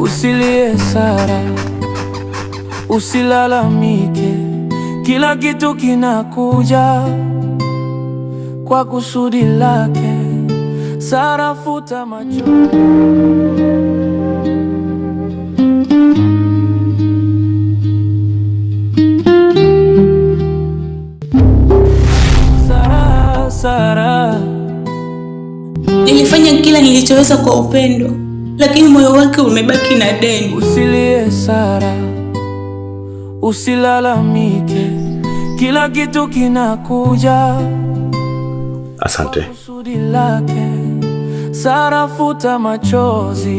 Usilie Sara, usilalamike, kila kitu kinakuja kwa kusudi lake. Sara, futa machozi. Sara, Sara. Nilifanya kila nilichoweza kwa upendo, lakini moyo wake umebaki na deni. Usilie Sara, usilalamike, kila kitu kinakuja Asante. kusudi lake. Sara, futa machozi,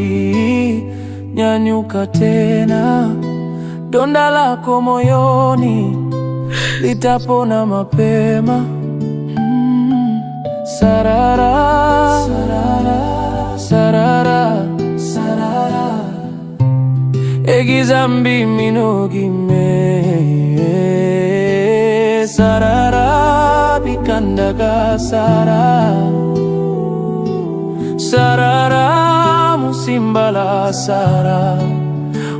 nyanyuka tena, donda lako moyoni litapona mapema. Sarara, sarara, sarara, sarara. Egizambi minogime sarara bikandaga sara sarara musimbala sara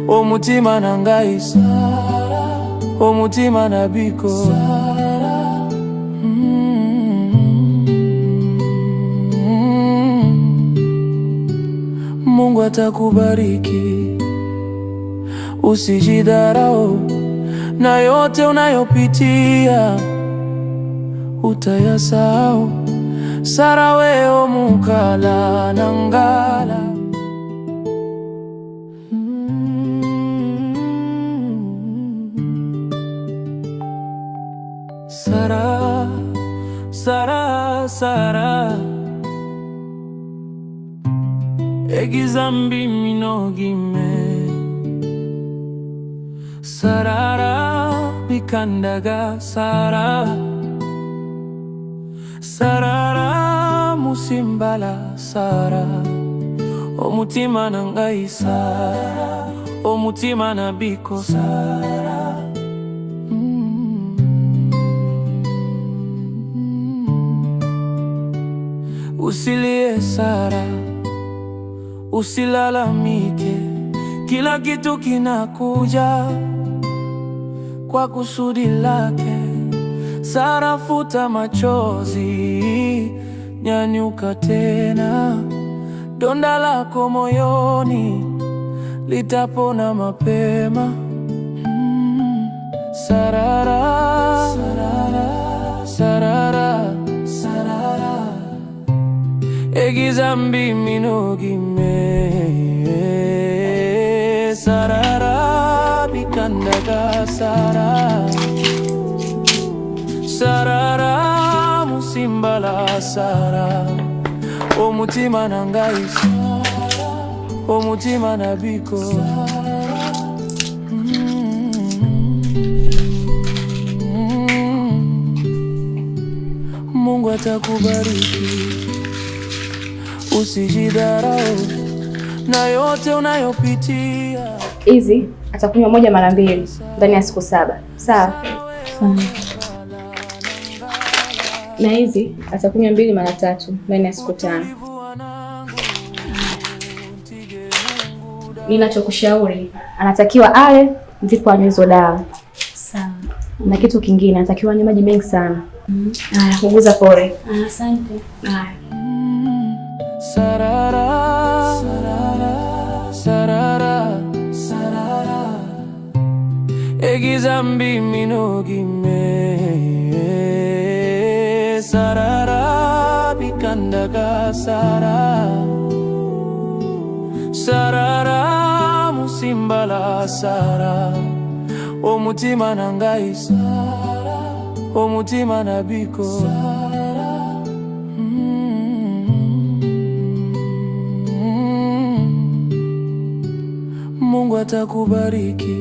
omutima na ngai sara omutima na biko sara. Mungu atakubariki, usijidharau na yote unayopitia utayasahau. Sara weo mukala nangala. Sara, Sara, Sara. Egizambi minogime Sarara bikandaga Sara Sarara musimbala Sara Omutima na ngai Sara Omutima na biko Sara. Usilie Sara, usilalamike, kila kitu kinakuja kwa kusudi lake. Sara, futa machozi, nyanyuka tena, donda lako moyoni litapona mapema. Sarara, sarara, sarara, sarara. Egizambi minogime sarara bikandaga sara sarara musimbala sara omutima na ngai sara omutima na biko Mungu atakubariki, usijidharau na yote unayopitia. Hizi atakunywa moja mara mbili ndani ya siku 7. Sawa? Na hizi atakunywa 2 mara 3 ndani ya siku 5. Ninachokushauri, anatakiwa ale ndipo anywe hizo dawa. Sawa. Na kitu kingine anatakiwa anywe maji mengi sana. Haya, kuguza pole. Asante. Haya. Sarara, sarara, sarara, sarara. Egizambi minogime sarara bikandaga sara sarara musimbala sara omutima na ngai sara omutima na biko sara. Mungu atakubariki.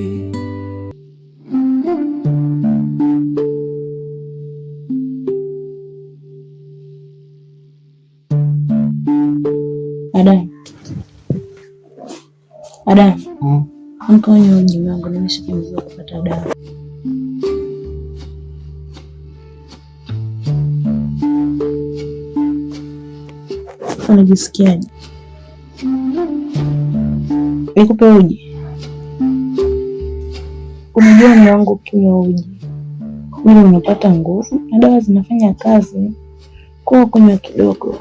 Adam. Adam. Amka unywe uji wangu, nimeshakamaliza kupata dawa. Unajisikiaje? Nikupe uji? Unajua mume wangu, ukinywa uji mwili unapata nguvu na dawa zinafanya kazi. Kwa kunywa kidogo.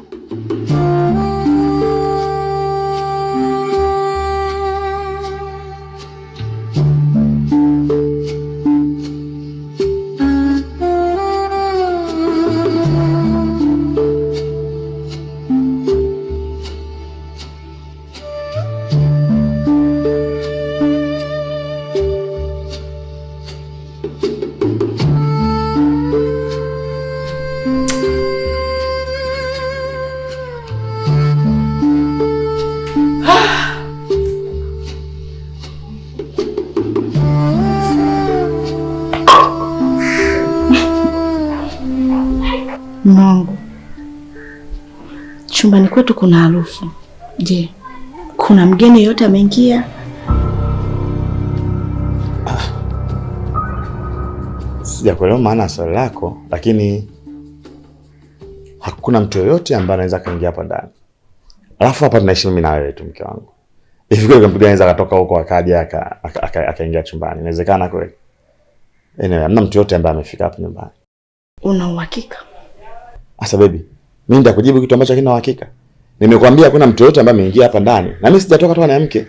Mungu, chumbani kwetu kuna harufu. Je, kuna mgeni yeyote ameingia? Sijakuelewa maana ya swali lako, lakini hakuna mtu yoyote ambaye anaweza akaingia hapa ndani. Alafu hapa tunaishi mimi na wewe tu, mke wangu. Hivi kweli mtu gani anaweza akatoka huko akaja akaingia chumbani? Inawezekana kweli? Anyway, hamna mtu yoyote ambaye amefika hapa nyumbani. Una uhakika? Asa baby, mimi nitakujibu kitu ambacho hakina uhakika. Nimekwambia hakuna mtu yoyote ambaye ameingia hapa ndani. Na mimi sijatoka toka na mke.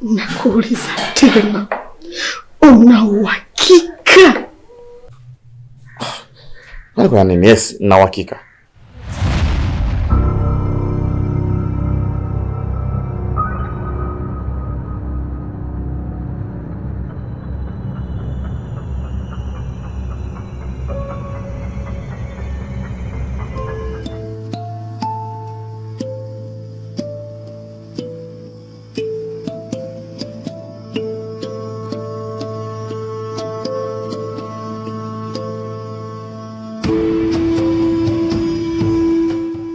Nakuuliza tena, una uhakika? Kwani kuna nini? Yes, na uhakika.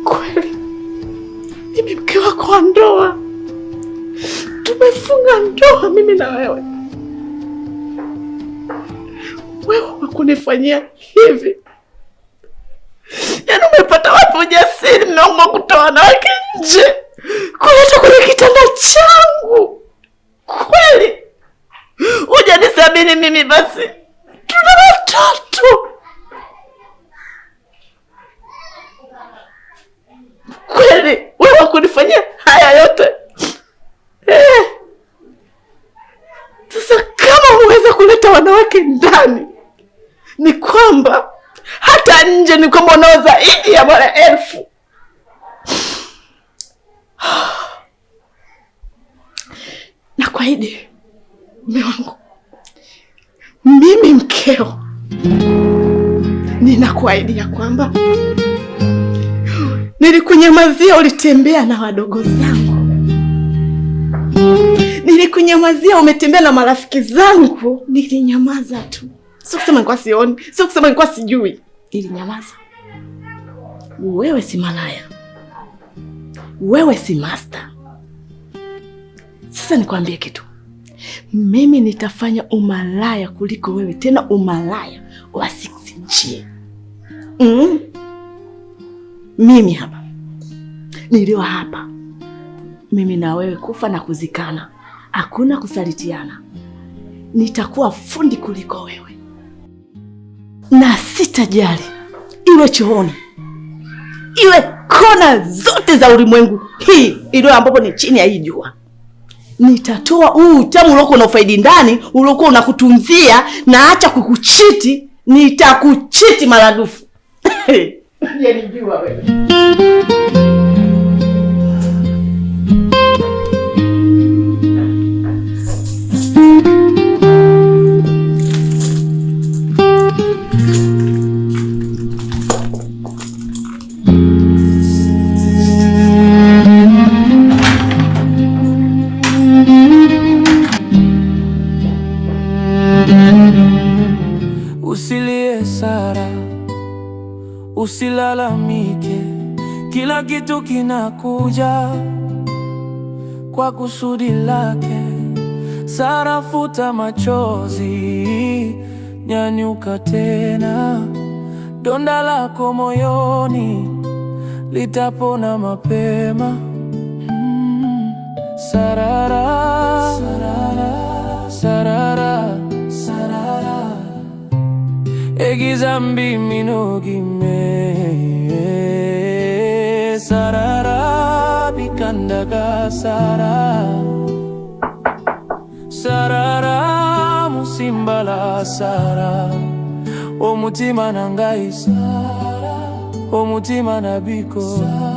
Kweli mimi mke wako wa ndoa, tumefunga ndoa mimi na wewe, wewe wakunifanyia hivi? Yaani umepata wapi ujasiri mmeamua kutoa wanawake nje kuleta kwenye kitanda changu? Kweli hujanisamini mimi? Basi tuna watoto. Kweli wewe wakunifanyia haya yote eh? Sasa kama umeweza kuleta wanawake ndani, ni kwamba hata nje ni kwamba unao zaidi ya mara 1000. Na kuahidi mume wangu, mimi mkeo, ninakuahidi ya kwamba nilikunyamazia ulitembea na wadogo zangu, nilikunyamazia umetembea na marafiki zangu, nilinyamaza tu. Sio kusema nilikuwa sioni, sio kusema nilikuwa sijui, nilinyamaza. Wewe si malaya, wewe si master. Sasa nikwambie kitu, mimi nitafanya umalaya kuliko wewe, tena umalaya wa 6G. Mimi hapa niliwa hapa, mimi na wewe kufa na kuzikana, hakuna kusalitiana. Nitakuwa fundi kuliko wewe na sitajali, iwe chooni, iwe kona zote za ulimwengu hii iliyo ambapo ni chini ya hii jua. Nitatoa huu utamu uliokuwa unafaidi ndani, uliokuwa unakutunzia, na acha kukuchiti, nitakuchiti maradufu. Unanijua wewe. Usilie Sara, usilalamike, kila kitu kinakuja kwa kusudi lake. Sara, futa machozi, nyanyuka tena, donda lako moyoni litapona mapema. Sarara. Nzambi minogime sarara bikandaga sara sarara musimbala sara omutima na ngai sara omutima na biko sara.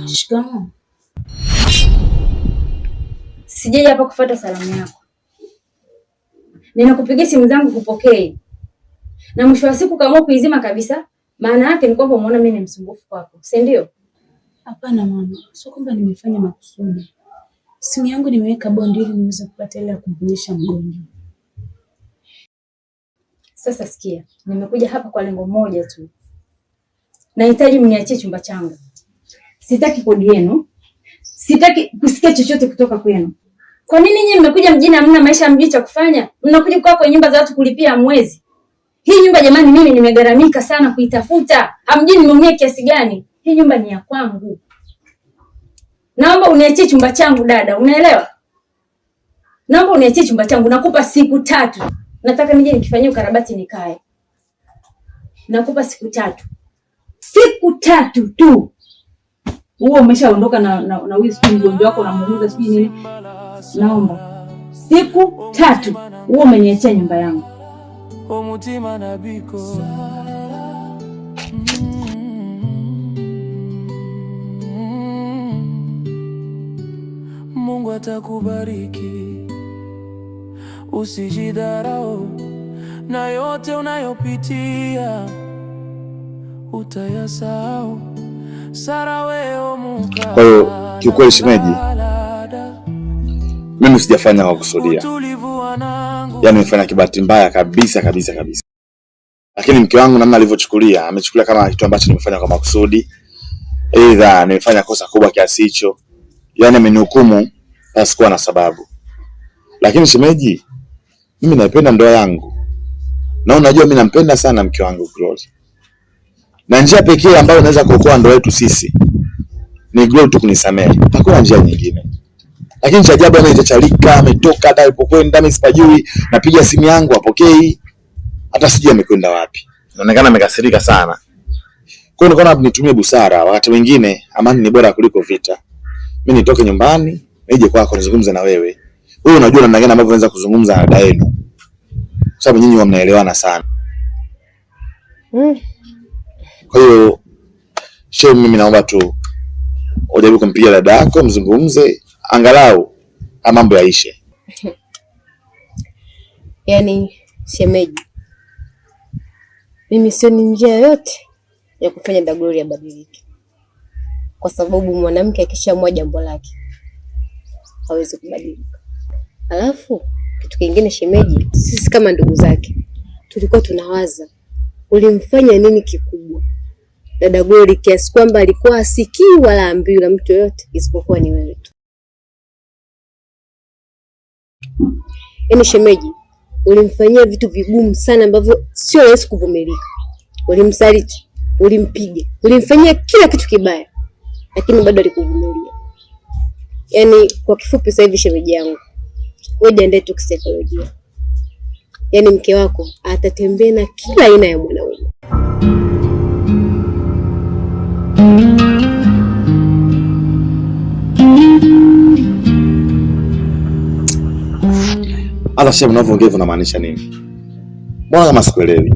Shikamoo. Sijaja hapa kufuata salamu yako. Ninakupigia simu zangu kupokei, na mwisho wa siku kaamua kuizima kabisa. Maana yake ni kwamba umeona mimi ni msumbufu kwako, si ndio? Hapana mama, sio kwamba nimefanya makusudi. Simu yangu nimeweka bondi ili niweze kupata hela ya kumponyesha mgonjwa. Sasa sikia, nimekuja hapa kwa lengo moja tu. Nahitaji mniachie chumba changu. Sitaki kodi yenu, sitaki kusikia chochote kutoka kwenu. Kwa nini nyinyi mmekuja mjini hamna maisha mjui cha kufanya? Mnakuja kukaa kwenye nyumba za watu kulipia mwezi. Hii nyumba jamani, mimi nimegharamika sana kuitafuta. Hamjui nimeumia kiasi gani. Hii nyumba ni ya kwangu. Naomba uniachie chumba changu dada, unaelewa? Naomba uniachie chumba changu, nakupa siku 3. Nataka nije nikifanyie ukarabati nikae. Nakupa siku 3. Siku 3 tu. Huo umeshaondoka na huyu sijui mgonjwa wako unamuuguza sijui nini. Naomba siku 3 huo umeniachia nyumba yangu. Omutima na biko Mungu atakubariki, usijidharau na yote unayopitia utayasahau. Sara weo muka. Kwa hiyo kiukweli shemeji, mimi sijafanya kwa kusudia. Yaani nimefanya kibahati mbaya kabisa kabisa kabisa. Lakini mke wangu namna alivyochukulia, amechukulia kama kitu ambacho nimefanya kwa makusudi. Aidha nimefanya kosa kubwa kiasi hicho. Yaani amenihukumu pasikuwa na sababu. Lakini shemeji, mimi naipenda ndoa yangu. Na unajua mimi nampenda sana mke wangu Glory. Na njia pekee ambayo inaweza kuokoa ndoa yetu sisi ni Glory tu kunisamehe. Hakuna njia nyingine. Lakini cha ajabu amechacharika, ametoka hata alipokwenda mimi sipajui, napiga simu yangu hapokei. Hata sijui amekwenda wapi. Inaonekana amekasirika sana. Kwa hiyo nikaona nitumie busara, wakati mwingine amani ni bora kuliko vita. Mimi nitoke nyumbani, nije kwako nizungumze na wewe. Wewe unajua namna gani ambavyo unaweza kuzungumza na dada yenu. Kwa sababu nyinyi huwa mnaelewana sana. Kwa hiyo shehe, mimi naomba tu ujaribu kumpigia dada yako, mzungumze angalau mambo yaishe. Yaani shemeji, mimi sioni njia yoyote ya kufanya da Glory abadilike, kwa sababu mwanamke akishaamua jambo lake hawezi kubadilika. Alafu kitu kingine shemeji, sisi kama ndugu zake tulikuwa tunawaza ulimfanya nini kikubwa dada Glory kiasi kwamba alikuwa asikii wala ambiwi na mtu yoyote isipokuwa ni wewe tu. Yaani shemeji, ulimfanyia vitu vigumu sana ambavyo sio rahisi kuvumilika. Ulimsaliti, ulimpiga, ulimfanyia kila kitu kibaya, lakini bado alikuvumilia. Yaani kwa kifupi, sasa hivi shemeji yangu, wewe jiandae tu kisaikolojia. Yaani mke wako atatembea na kila aina ya mwanaume. Hata shehe, mnavyoongea hivyo unamaanisha nini? Mbona kama sikuelewi?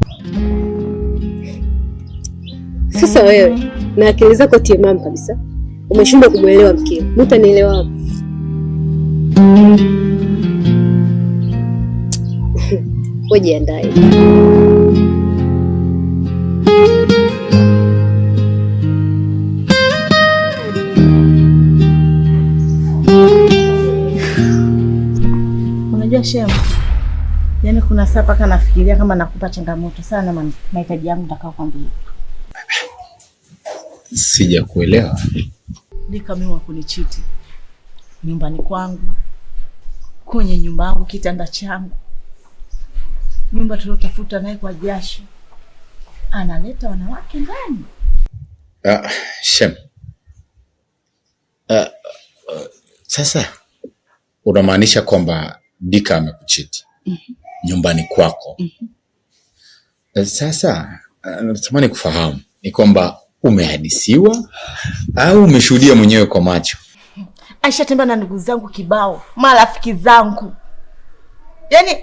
Sasa wewe na akili zako timamu kabisa umeshindwa kumuelewa mkeo, utanielewa wapi? Wewe jiandae. Unajua shemu, yaani kuna saa paka nafikiria kama nakupa changamoto sana mahitaji yangu nitakao kwambia. Sijakuelewa. Dika mimi wa kunichiti nyumbani kwangu, kwenye nyumba yangu, kitanda changu, nyumba tuliotafuta naye kwa jasho, analeta wanawake ndani. Shem. Sasa Unamaanisha kwamba Dika amekuchiti nyumbani kwako? Sasa natamani kufahamu ni kwamba umehadisiwa au umeshuhudia mwenyewe kwa macho? Aisha tembea na ndugu zangu kibao, marafiki zangu, yaani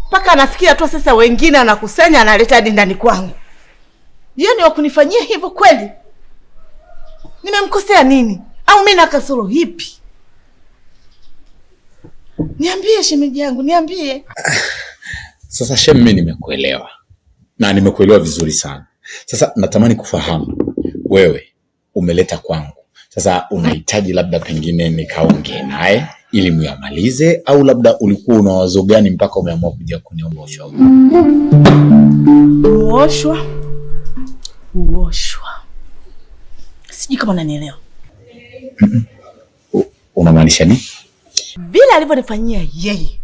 mpaka anafikia tu sasa wengine anakusanya analeta hadi ndani kwangu. Yeye ni wakunifanyia hivyo kweli? Nimemkosea nini? Au mimi na kasoro hipi? Niambie shemeji yangu, niambie. Sasa shem, mimi nimekuelewa na nimekuelewa vizuri sana. Sasa natamani kufahamu wewe umeleta kwangu, sasa unahitaji labda pengine nikaongee naye ili muyamalize, au labda ulikuwa una wazo gani mpaka umeamua kuja kuniomba ushauri? Uoshwa, uoshwa, sijui kama unanielewa. Unamaanisha nini? Vile alivyonifanyia yeye,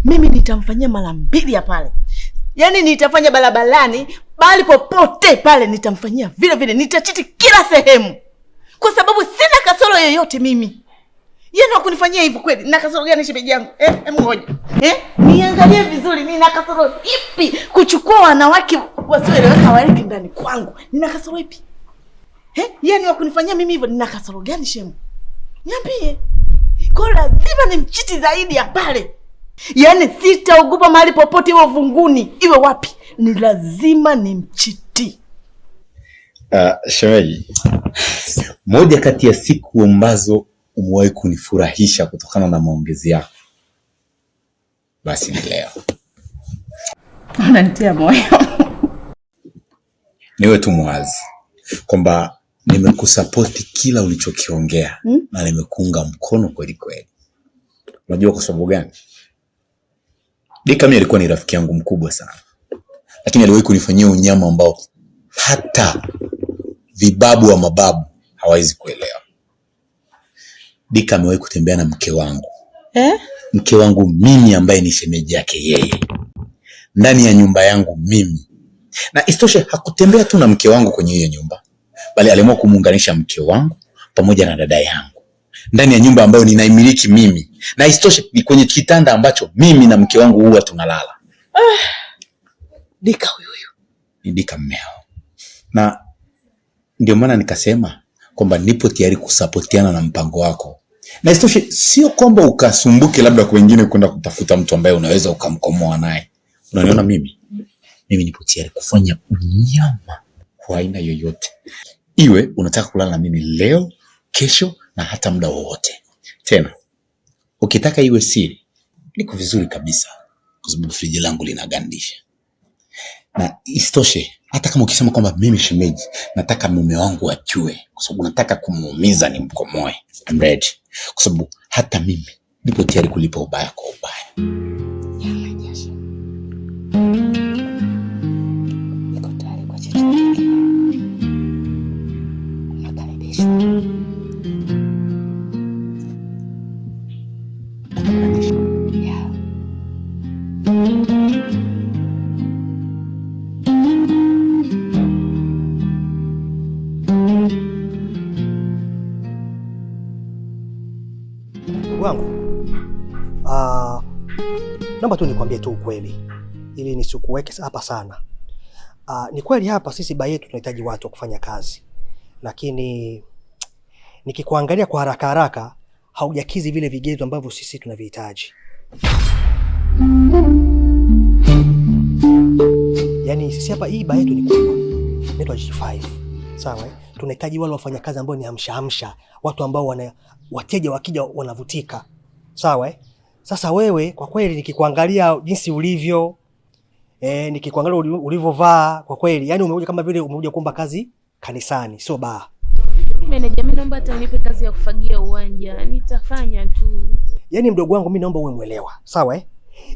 mimi nitamfanyia mara mbili ya pale. Yaani nitafanya barabarani, bali popote pale nitamfanyia vile vile, nitachiti kila sehemu, kwa sababu sina kasoro yoyote mimi. Yeye ndo kunifanyia hivyo kweli? Na kasoro gani shemeji yangu? Ngoja. Niangalie vizuri, nina kasoro ipi kuchukua wanawake wasioeleweka waweke ndani kwangu? Nina kasoro ipi? Yeye ni wa kunifanyia mimi hivyo, nina kasoro gani shemu? Niambie. Kwa hiyo lazima nimchiti zaidi ya pale. Yaani sitaogopa mahali popote, iwe vunguni, iwe wapi, ni lazima nimchiti. Shemeji, moja kati ya siku ambazo umewahi kunifurahisha kutokana na maongezi yako basi ni leo. Unanitia moyo. Niwe tu mwazi kwamba nimekusapoti kila ulichokiongea na nimekuunga mkono kweli kweli. Unajua kwa sababu gani? Dika mimi alikuwa ni rafiki yangu mkubwa sana, lakini aliwahi kunifanyia unyama ambao hata vibabu wa mababu hawawezi kuelewa. Dika amewahi kutembea na mke wangu Mke wangu mimi ambaye ni shemeji yake yeye, ndani ya nyumba yangu mimi. Na isitoshe hakutembea tu na mke wangu kwenye hiyo nyumba, bali aliamua kumuunganisha mke wangu pamoja na dada yangu ndani ya nyumba ambayo ninaimiliki mimi, na isitoshe ni kwenye kitanda ambacho mimi na mke wangu huwa tunalala. Dika huyu huyu ni Dika mmeo, na ndio maana nikasema kwamba nipo tayari kusapotiana na mpango wako, na isitoshe sio kwamba ukasumbuke labda kwengine kwenda kutafuta mtu ambaye unaweza ukamkomoa naye. Unaniona mimi nipo tayari kufanya unyama kwa aina yoyote, iwe unataka kulala na mimi leo, kesho na hata muda wowote. Tena ukitaka iwe siri, niko vizuri kabisa, kwa sababu friji langu linagandisha. Na isitoshe hata kama ukisema kwamba mimi shemeji nataka mume wangu ajue, kwa sababu nataka kumuumiza nimkomoe, I'm ready, kwa sababu hata mimi nipo tayari kulipa ubaya kwa ubaya. Niko tayari kwa chochote kile. Unakaribishwa. Yeah. Wangu, naomba tu nikwambie tu ukweli ili nisikuweke hapa sana. Ni kweli hapa sisi baa yetu tunahitaji watu wa kufanya kazi, lakini nikikuangalia kwa haraka haraka haujakizi vile vigezo ambavyo sisi tunavihitaji. Yaani sisi hapa hii baa yetu ni kubwa, inaitwa G5. Sawa eh? Tunahitaji wale wafanyakazi ambao ni hamsha hamsha, watu ambao wana wateja wakija wanavutika. Sawa eh? Sasa wewe kwa kweli nikikuangalia jinsi ulivyo, nikikuangalia ulivyovaa kwa kweli, yani umekuja kama vile umekuja kuomba kazi kanisani, sio baa. Meneja, mimi naomba hata unipe kazi ya kufagia uwanja, nitafanya tu. Yaani mdogo wangu, mimi naomba uwe mwelewa, sawa eh?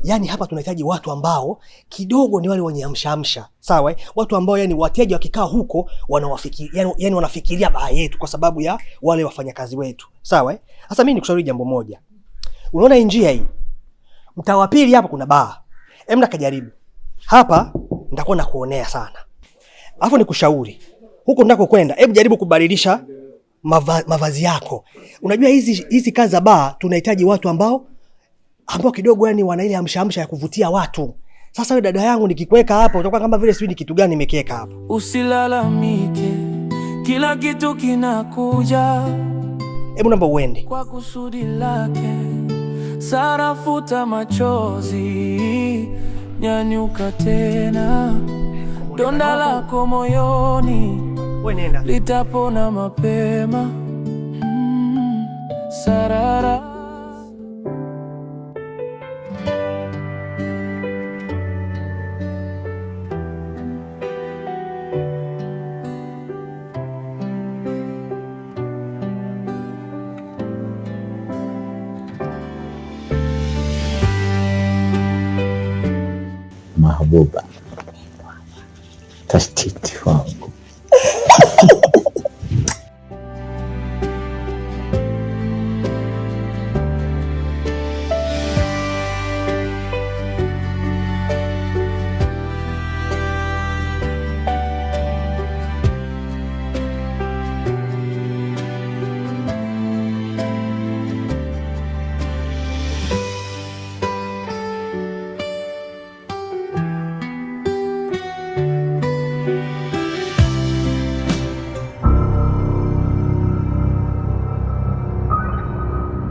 Yaani hapa tunahitaji watu ambao kidogo ni wale wenye hamsha hamsha, sawa eh? Watu ambao yani wateja wakikaa huko wanawafikiria, yani wanafikiria baa yetu kwa sababu ya wale wafanyakazi wetu, sawa eh? Sasa mimi nikushauri jambo moja. Unaona hii njia hii, mtaa wa pili hapa kuna baa, emna kajaribu hapa, nitakuwa nakuonea sana. Alafu nikushauri huko ndako kwenda, hebu jaribu kubadilisha mavazi yako. Unajua hizi kazi za baa tunahitaji watu ambao kidogo yani wana ile amsha ya kuvutia watu. Sasa wewe dada yangu nikikuweka hapa utakuwa kama vile sijui ni kitu gani nimekiweka hapa. Usilalamike, kila kitu kinakuja. Hebu naomba uende. Kwa kusudi lake. Sara, futa machozi, nyanyuka tena. Donda lako moyoni litapona mapema. Sarara. Mahabuba, tashtiti wangu.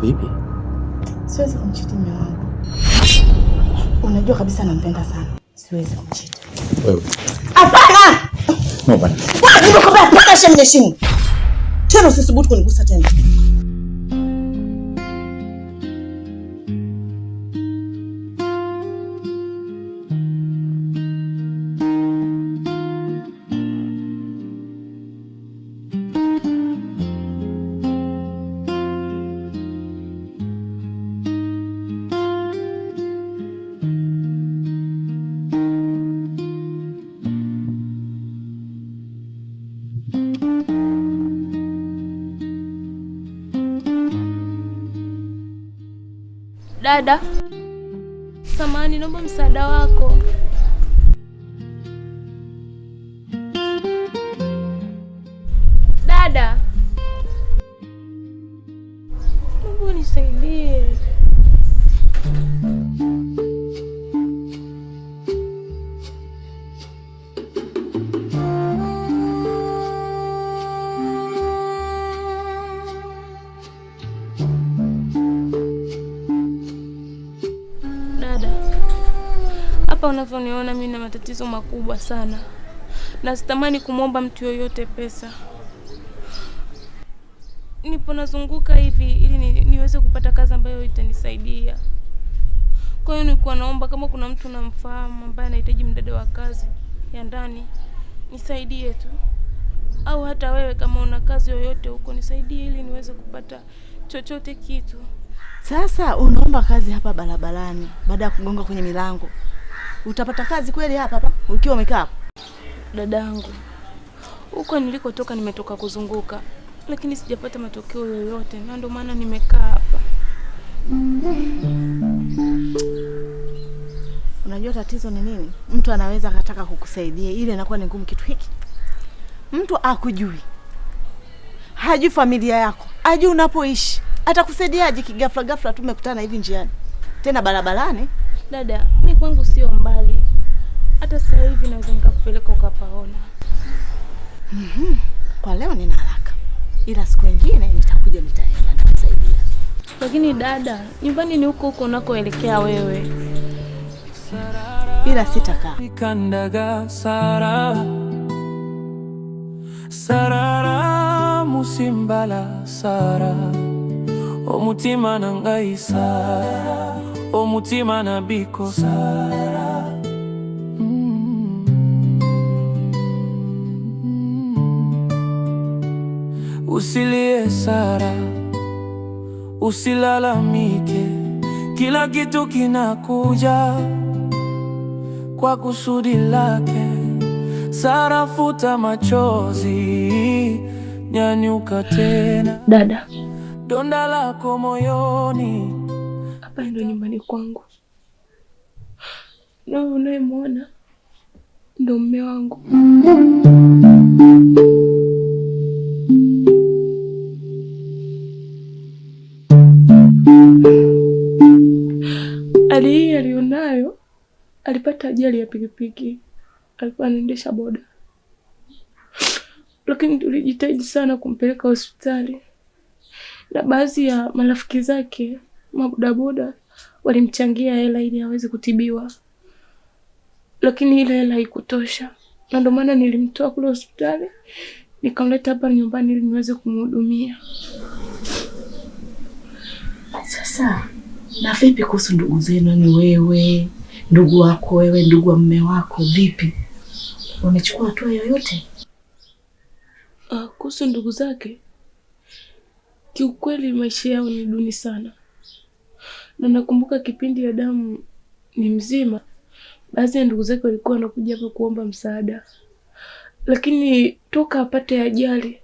Vipi? Siwezi kumchiti mume wangu. Unajua kabisa nampenda sana. Siwezi kumchiti. Wewe. Hapana! No bana. Wewe nimekwambia paka shemu. Tena usisubutu kunigusa tena. Dada, samahani, naomba msaada wako. Dada, naomba unisaidie. Hapa unavyoniona mimi na matatizo makubwa sana, na sitamani kumwomba mtu yoyote pesa. Nipo nazunguka hivi ili niweze kupata kazi ambayo itanisaidia. Kwa hiyo nilikuwa naomba kama kuna mtu namfahamu ambaye anahitaji mdada wa kazi ya ndani, nisaidie tu, au hata wewe kama una kazi yoyote huko nisaidie ili niweze kupata chochote kitu. Sasa unaomba kazi hapa barabarani baada ya kugonga kwenye milango. Utapata kazi kweli hapa hapa ukiwa umekaa hapo? Dadangu, huko nilikotoka nimetoka kuzunguka, lakini sijapata matokeo yoyote, na ndio maana nimekaa hapa. Unajua tatizo ni nini? Mtu anaweza akataka kukusaidia, ile inakuwa ni ngumu kitu hiki. Mtu akujui, hajui familia yako, hajui unapoishi, atakusaidiaje kigafla ghafla tu umekutana hivi njiani, tena barabarani? Dada, mimi kwangu sio mbali. Hata sasa hivi naweza nikakupeleka ukapaona. Kwa leo nina haraka, ila siku nyingine nitakuja, nitaenda nitakusaidia. Lakini dada, nyumbani ni huko huko unakoelekea wewe. Ila sitakaa. Kandaga Sara, Sarara musimbala Sara, omutima nangai Sara, omutima na biko Sara. Usilie Sara, usilalamike, kila kitu kinakuja kwa kusudi lake. Sara, futa machozi, nyanyuka tena. Dada, donda lako moyoni. Hapa ndo nyumbani kwangu, na unayemwona ndo mume wangu. Alipata ajali ya pikipiki, alikuwa anaendesha boda, lakini tulijitahidi sana kumpeleka hospitali, na baadhi ya marafiki zake mabodaboda walimchangia hela ili aweze kutibiwa, lakini ile hela haikutosha, na ndio maana nilimtoa kule hospitali nikamleta hapa nyumbani ili niweze kumhudumia. Sasa na vipi kuhusu ndugu zenu? Ni wewe, ndugu wako wewe, ndugu wa mume wako, vipi? Wamechukua hatua yoyote? Kuhusu ndugu zake, kiukweli maisha yao ni duni sana, na nakumbuka kipindi Adamu ni mzima, baadhi ya ndugu zake walikuwa wanakuja hapa kuomba msaada, lakini toka apate ajali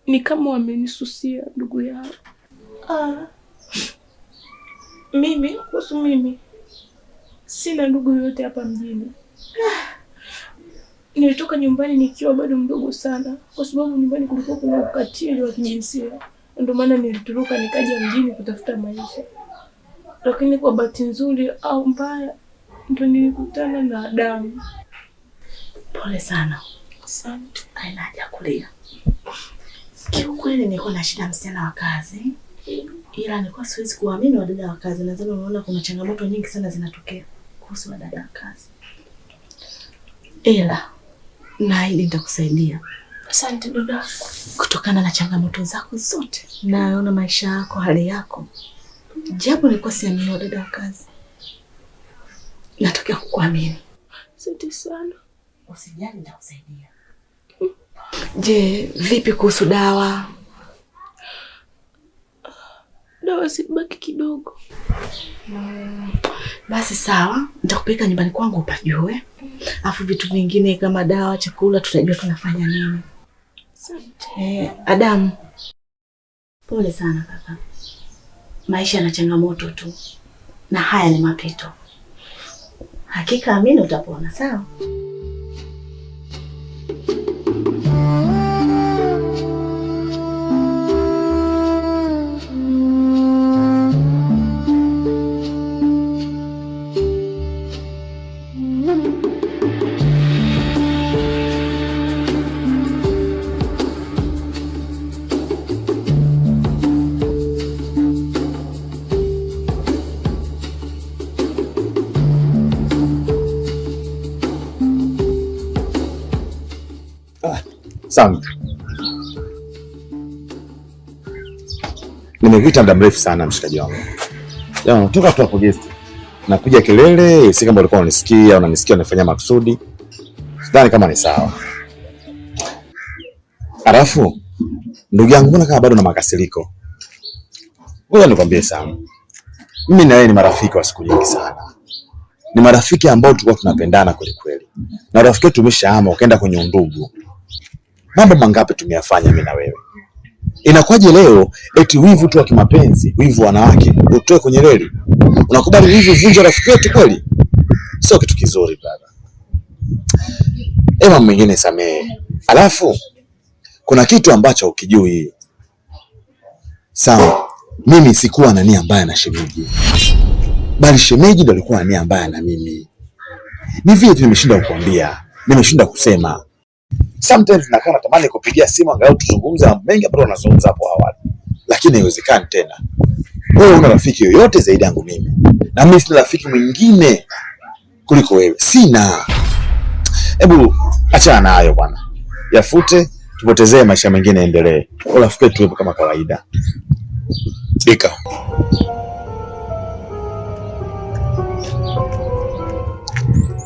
ni kama wamenisusia ndugu yao. Mimi kuhusu mimi sina ndugu yoyote hapa mjini. Nilitoka nyumbani nikiwa bado mdogo sana, kwa sababu nyumbani kulikuwa kuna ukatili wa kijinsia, ndio maana nilitoroka nikaja mjini kutafuta maisha. Lakini kwa bahati nzuri au mbaya, ndio nilikutana na Adamu. Pole sana. Asante. Haina haja kulia. Kiukweli nilikuwa na shida msichana wa kazi, ila nilikuwa siwezi kuamini wadada wa kazi. Nadhani unaona kuna changamoto nyingi sana zinatokea kuhusu wadada wa kazi, ila naahidi nitakusaidia. Asante dada. Kutokana na changamoto zako zote naona maisha yako, hali yako, japo nilikuwa siamini wadada wa kazi, natokea kukuamini. Asante sana. Usijali, nitakusaidia. Je, vipi kuhusu dawa? Dawa zibaki kidogo. Basi sawa, nitakupeleka nyumbani kwangu upajue. Afu vitu vingine kama dawa, chakula tutajua tunafanya nini. Asante. Adamu, pole sana kaka. Maisha yana changamoto tu, na haya ni mapito. Hakika amini utapona, sawa? Sam, nimekuita muda mrefu sana mshikaji wangu. Leo toka tu hapo guest. Napiga kelele, si kama ulikuwa unanisikia, unanisikia unafanya makusudi. Sidhani kama ni sawa. Alafu ndugu yangu, mbona kama bado na makasiriko? Ngoja nikwambie Sam. Mimi na wewe ni marafiki wa siku nyingi sana. Ni marafiki ambao tulikuwa tunapendana kweli kweli. Na rafiki wetu tumeshaama ukaenda kwenye undugu. Mambo mangapi tumeyafanya mimi na wewe? Inakuwaje leo eti wivu tu wa kimapenzi, wivu wanawake, utoe kwenye reli? Unakubali wivu uvunje rafiki wetu kweli? Sio kitu kizuri brother. Ema mwingine samehe. Alafu kuna kitu ambacho ukijui. Sawa, mimi sikuwa na nia mbaya na shemeji, bali shemeji ndo alikuwa na nia mbaya na mimi. Ni vile tu nimeshinda kukuambia, nimeshinda kusema. Sometimes nakaa natamani kupigia simu angalau tuzungumze mengi ambayo wanazungumza hapo awali, lakini haiwezekani tena. Wewe una rafiki yoyote zaidi yangu mimi, na mimi sina rafiki mwingine kuliko wewe, sina. Hebu achana na hayo bwana, yafute, tupotezee maisha mengine yaendelee. Urafiki wetu uwepo kama kawaida. Dika,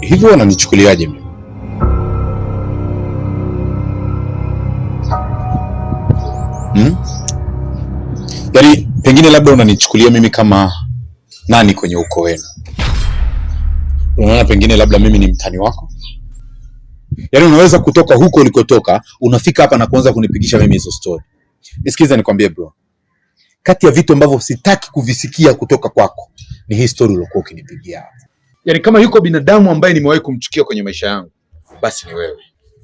hivyo wananichukuliaje mimi? Yaani pengine labda unanichukulia mimi kama nani kwenye ukoo wenu? Unaona pengine labda mimi ni mtani wako? Yaani unaweza kutoka huko ulikotoka unafika hapa na kuanza kunipigisha mimi hizo story. Nisikize nikwambie bro. Kati ya vitu ambavyo sitaki kuvisikia kutoka kwako ni hii story uliokuwa ukinipigia hapa. Yaani kama yuko binadamu ambaye nimewahi kumchukia kwenye maisha yangu, basi ni wewe.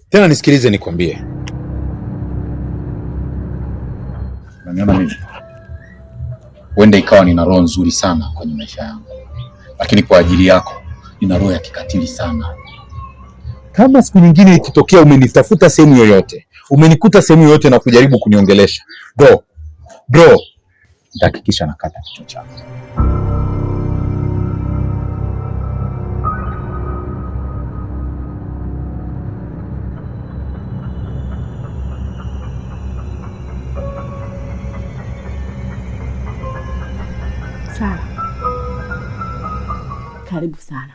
Tena nisikilize nikwambie. Unaniona mimi? Huenda ikawa nina roho nzuri sana kwenye maisha yangu, Lakini kwa ajili yako nina roho ya kikatili sana. Kama siku nyingine ikitokea umenitafuta sehemu yoyote, umenikuta sehemu yoyote na kujaribu kuniongelesha, bro, nitahakikisha nakata kichwa chako. Sara, karibu sana.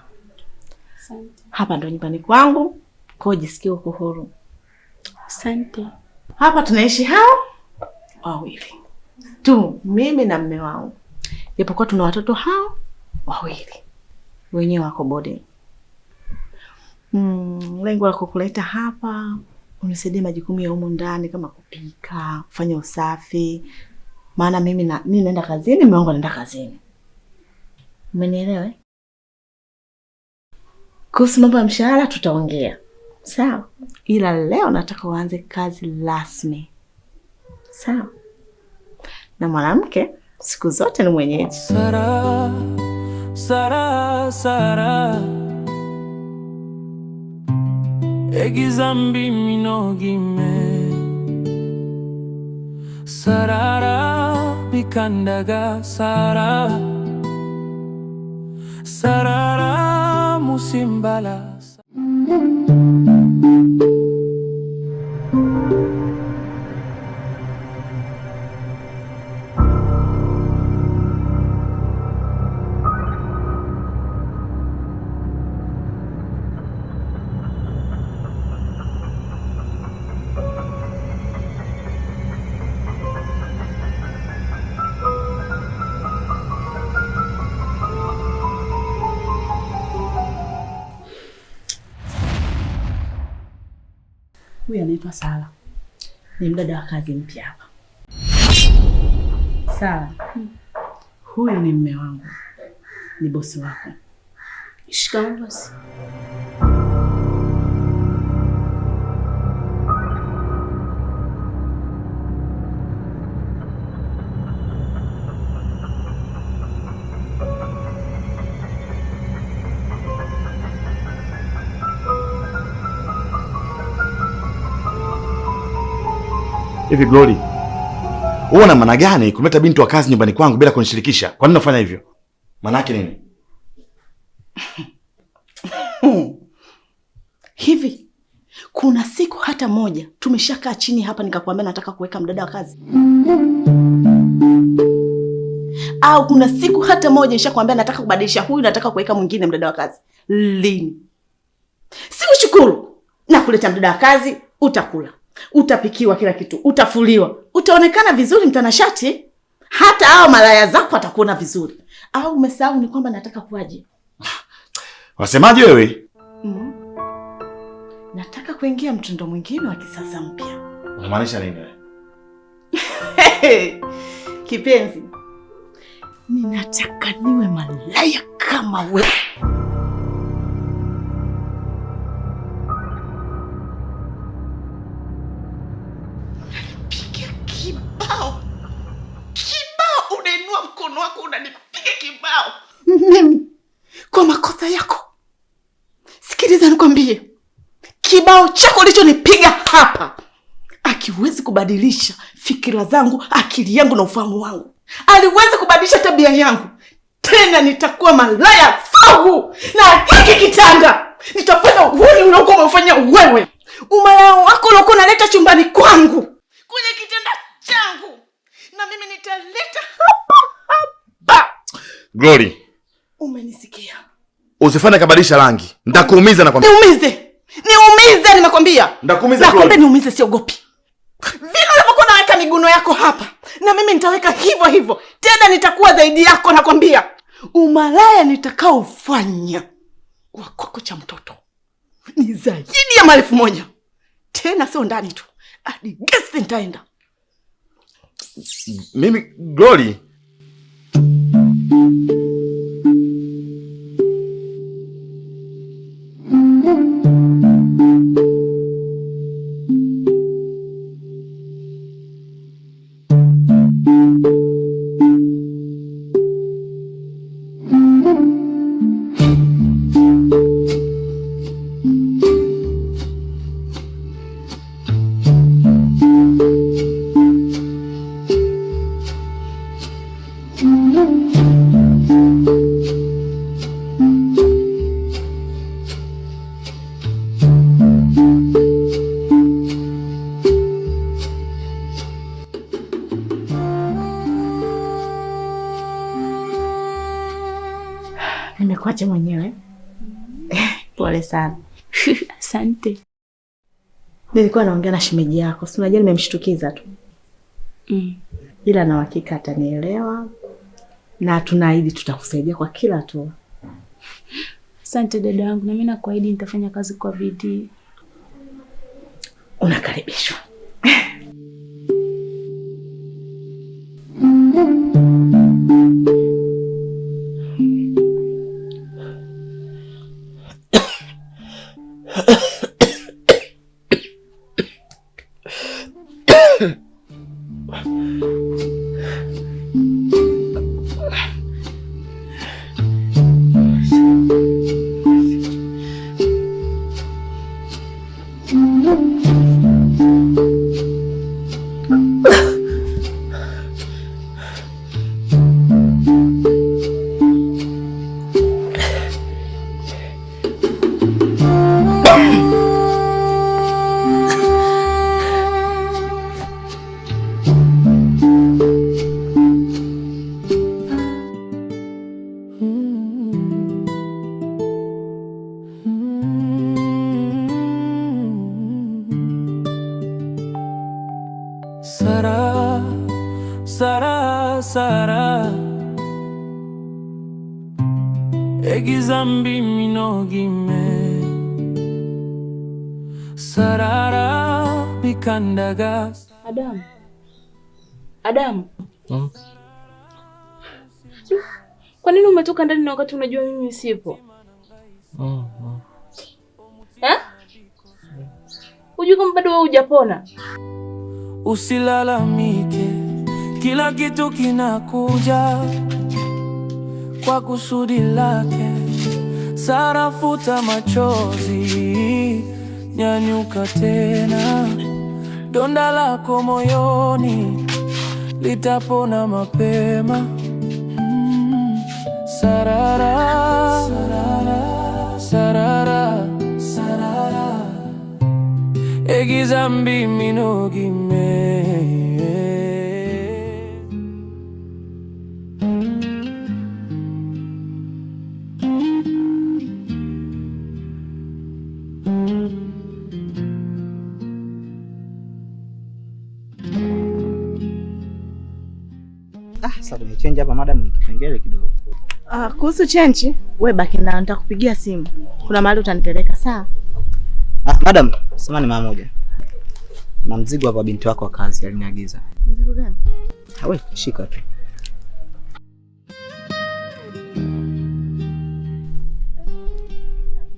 Asante. Hapa ndo nyumbani kwangu, kwa hiyo jisikie uko huru. Asante. Hapa tunaishi hao wawili tu, mimi na mme wangu, japokuwa tuna watoto hao wawili wenyewe wako boarding. Lengo la kukuleta hapa unisaidie majukumu ya humu ndani kama kupika, kufanya usafi, maana mimi naenda kazini, mume wangu anaenda kazini. Umenielewa? Kuhusu mambo ya mshahara tutaongea, sawa? Ila leo nataka uanze kazi rasmi, sawa? Na mwanamke siku zote ni mwenyeji. Sara, Sara, Sara, egizambi minogime, Sarara bikandaga Sara, Sarara musimbala. Huyu anaitwa Sara, ni mdada wa kazi mpya hapa. Sara, huyu ni mume wangu, ni bosi wako. Shikamoo bosi. Hivi Glory, wewe una maana gani kumleta binti wa kazi nyumbani kwangu bila kunishirikisha? Kwa nini unafanya hivyo? Maana yake nini? Hivi kuna siku hata moja tumeshakaa chini hapa nikakwambia nataka kuweka mdada wa kazi? Au kuna siku hata moja nishakwambia nataka kubadilisha huyu, nataka kuweka mwingine mdada wa kazi? Lini? Si ushukuru na kuleta mdada wa kazi, utakula, utapikiwa kila kitu, utafuliwa, utaonekana vizuri mtanashati, hata hao malaya zako watakuona vizuri. Au umesahau ni kwamba nataka kuaje? Wasemaje wewe? Nataka kuingia mtindo mwingine wa kisasa mpya. Unamaanisha nini wewe? Kipenzi, ninataka niwe malaya kama wewe. Kibao, unainua mkono wako unanipiga kibao. Mimi kwa makosa yako. Sikiliza nikwambie, kibao chako ulichonipiga hapa akiwezi kubadilisha fikira zangu, akili yangu na ufahamu wangu. Aliwezi kubadilisha tabia yangu. Tena nitakuwa malaya fagu na hiki kitanda. Nitafanya uhuni uliokuwa umefanya wewe. Umalaya wako uliokuwa unaleta chumbani kwangu, kwenye kitanda changu, na mimi nitaleta hapa hapa. Glory, umenisikia? Usifanye kabadilisha rangi. Nitakuumiza nakwambia. Niumize. Niumize nimekwambia. Nitakuumiza Glory. Nakwambia niumize, siogopi. Vile ulivyokuwa unaweka miguno yako hapa, na mimi nitaweka hivyo hivyo. Tena nitakuwa zaidi yako nakwambia. Umalaya nitakaofanya kwa koko cha mtoto ni zaidi ya 1000. Tena sio ndani tu, hadi guest nitaenda. Mimi Glory. Mwache mwenyewe. Pole sana. Asante. Nilikuwa naongea na shemeji yako, si unajua nimemshtukiza tu. Ila na uhakika atanielewa na tunaahidi tutakusaidia kwa kila hatua. Asante dada yangu, na mimi nakuahidi nitafanya kazi kwa bidii. Unakaribishwa. Sara, Sara, Sara, Egizambi minogime, Sarara bikandaga. Adamu. Adamu. Kwa nini umetoka ndani na wakati unajua mimi sipo? Eh? Hujui kama bado wewe hujapona? Usilalamike, kila kitu kinakuja kwa kusudi lake. Sara, futa machozi, nyanyuka tena. Donda lako moyoni litapona mapema. Sarara, sarara, sarara, sarara. Egizambi minogime. Sasa kwenye change hapa madam ni kipengele kidogo. Kuhusu change, we baki na nitakupigia simu. Kuna mahali utanipeleka, sawa? Madam, samahani mara moja. Na mzigo hapa binti wako wa kazi aliniagiza. Mzigo gani? We, shika tu.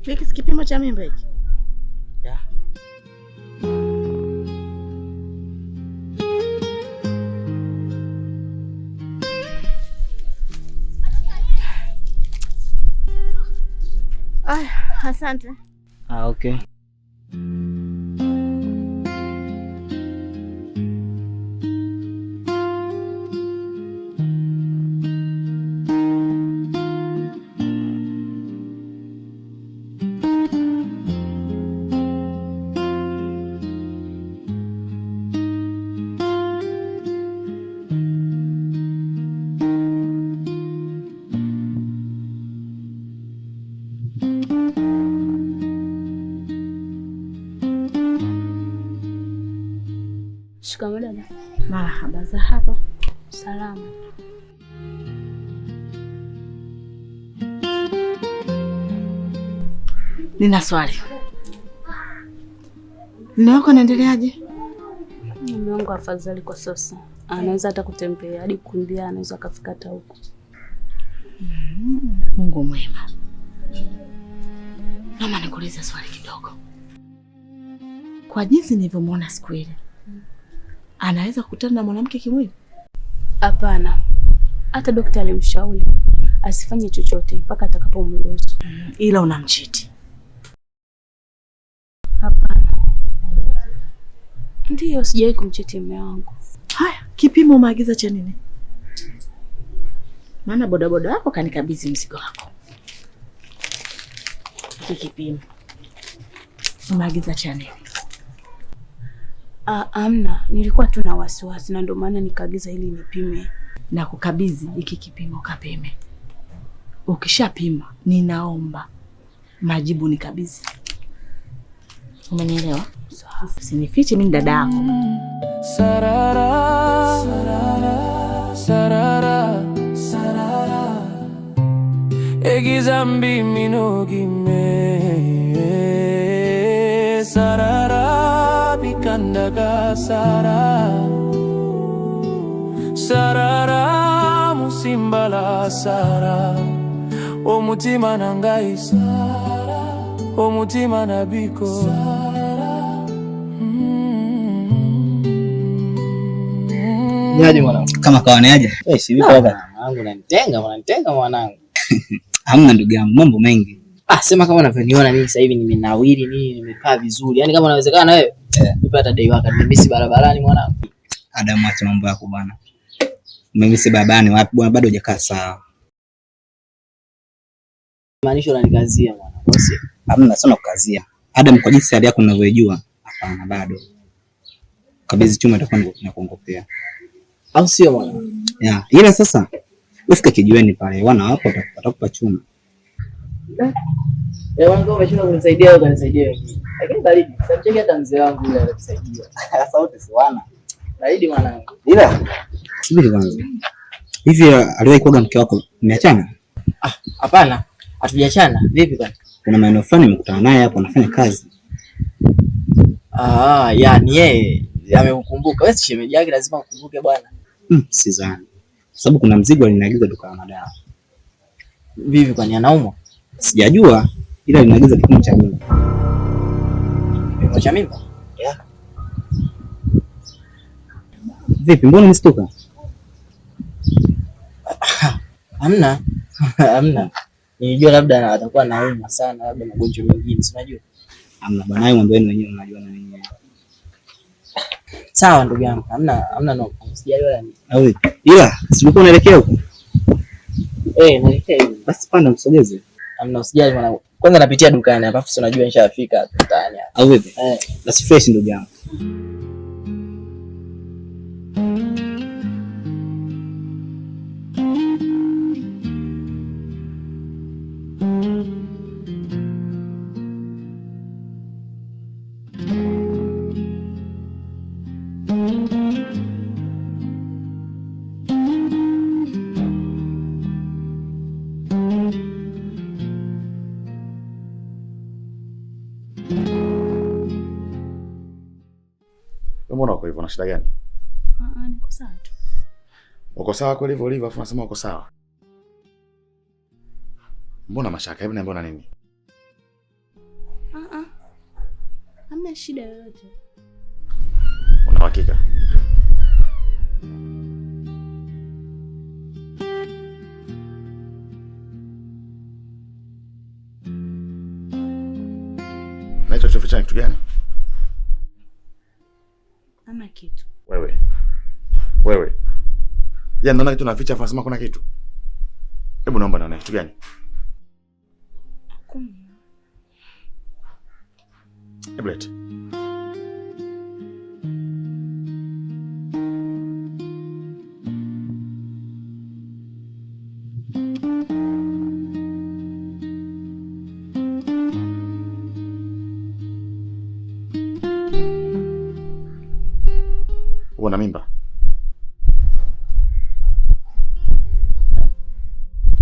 Hiki si kipimo cha mimba hiki? Yeah. Aya, asante. Okay. Shikamoo dada. Marahaba, za hapa. Salama. Nina swali. Mume wako anaendeleaje? Mume wangu afadhali kwa sasa. Anaweza hata kutembea hadi kukimbia, anaweza kafika hata huko. Mungu mwema. Mama, nikuulize swali kidogo. Kwa jinsi nilivyomuona siku ile, anaweza kukutana na mwanamke kimwili? Hapana. Hata daktari alimshauri asifanye chochote mpaka atakapomruhusu. Ila unamchiti? Hapana. Ndiyo, sijawahi kumchiti mume wangu. Haya, kipimo umeagiza cha nini? Maana bodaboda wako kanikabidhi mzigo wako. Hiki kipimo umeagiza cha nini? Amna, nilikuwa tu na wasiwasi na ndio maana nikaagiza ili nipime. Na kukabidhi hiki kipimo kapime. Ukishapima ninaomba majibu nikabidhi. Umenielewa? Usinifiche, mimi ni dada yako. Sarara, sarara, sarara, sarara. Egizambi minogime. Sarara bikandaga sara. Sarara musimbala sara. Omutima nangai sara. Omutima nabiko sara. Niaje mwanangu? Kama kawa niaje? Eh, si vipi hapa? Mwanangu unanitenga, unanitenga mwanangu. Hamna ndugu yangu, mambo mengi. Ah, sema kama unavyoniona mimi sasa hivi nimenawiri nini, nimekaa vizuri. Yaani kama unawezekana wewe, nipe hata dai waka, nimemisi barabarani mwanangu. Adamu, acha mambo yako bwana. Umemisi barabarani wapi bwana, bado hujakaa sawa. Maanisha unanikazia mwanangu. Sio? Hamna, sio nakukazia. Adam, kwa jinsi hali yako ninavyojua, hapana bado. Kabidhi chuma itakuwa nakuongopea. Au sio mwanangu? Ya, ila sasa ufike kijiweni pale, wana wapo watakupa chuma. Eh, wangu umeshindwa kunisaidia wewe, ukanisaidia wengine. Lakini baridi, samcheki hata mzee wangu yule anakusaidia. Sasa wote si wana. Baridi mwanangu. Ila subiri kwanza. Hivi aliwahi kuoga mke wako, mmeachana? Ah, hapana. Hatujaachana. Vipi kwani? Kuna maeneo fulani nimekutana naye hapo anafanya kazi. Ah, yani yeye amekukumbuka. Wewe si shemeji yake, lazima ukumbuke bwana. Sidhani. Kwa sababu kuna mzigo aliniagiza duka la madawa. Vipi kwani anaumwa? Sijajua, ila aliniagiza kipimo cha mimba. Kipimo cha mimba? Yeah. Vipi, mbona umestuka? Hamna. Hamna. Nilijua labda atakuwa anaumwa sana, labda magonjwa mengine, si unajua? Hamna bwana, hayo mambo yenu wenyewe mnajua na wenyewe. Sawa ndugu yangu, hamna no. Sijali wala nini. Au ila si ulikuwa unaelekea huko? Eh, naelekea hivi. Basi panda msogeze. Hamna, usijali mwanangu. Kwanza napitia dukani hapa, afu si unajua nishafika mtaani hapa. Au vipi? Eh. Basi fresh ndugu yangu. Mbona uko hivyo, una shida gani? Ah, niko sawa tu. Uko sawa kweli hivyo ulivyo, afu unasema uko sawa? Mbona mashaka? Hebu niambie una nini? Ah. Hamna shida yoyote. Una uhakika? Na hicho choficha ni kitu gani? Hamna kitu. Wewe. Wewe. Ya naona kitu naficha afu nasema kuna kitu. Hebu naomba nione kitu gani? Hakuna. Hebu leta. Una mimba?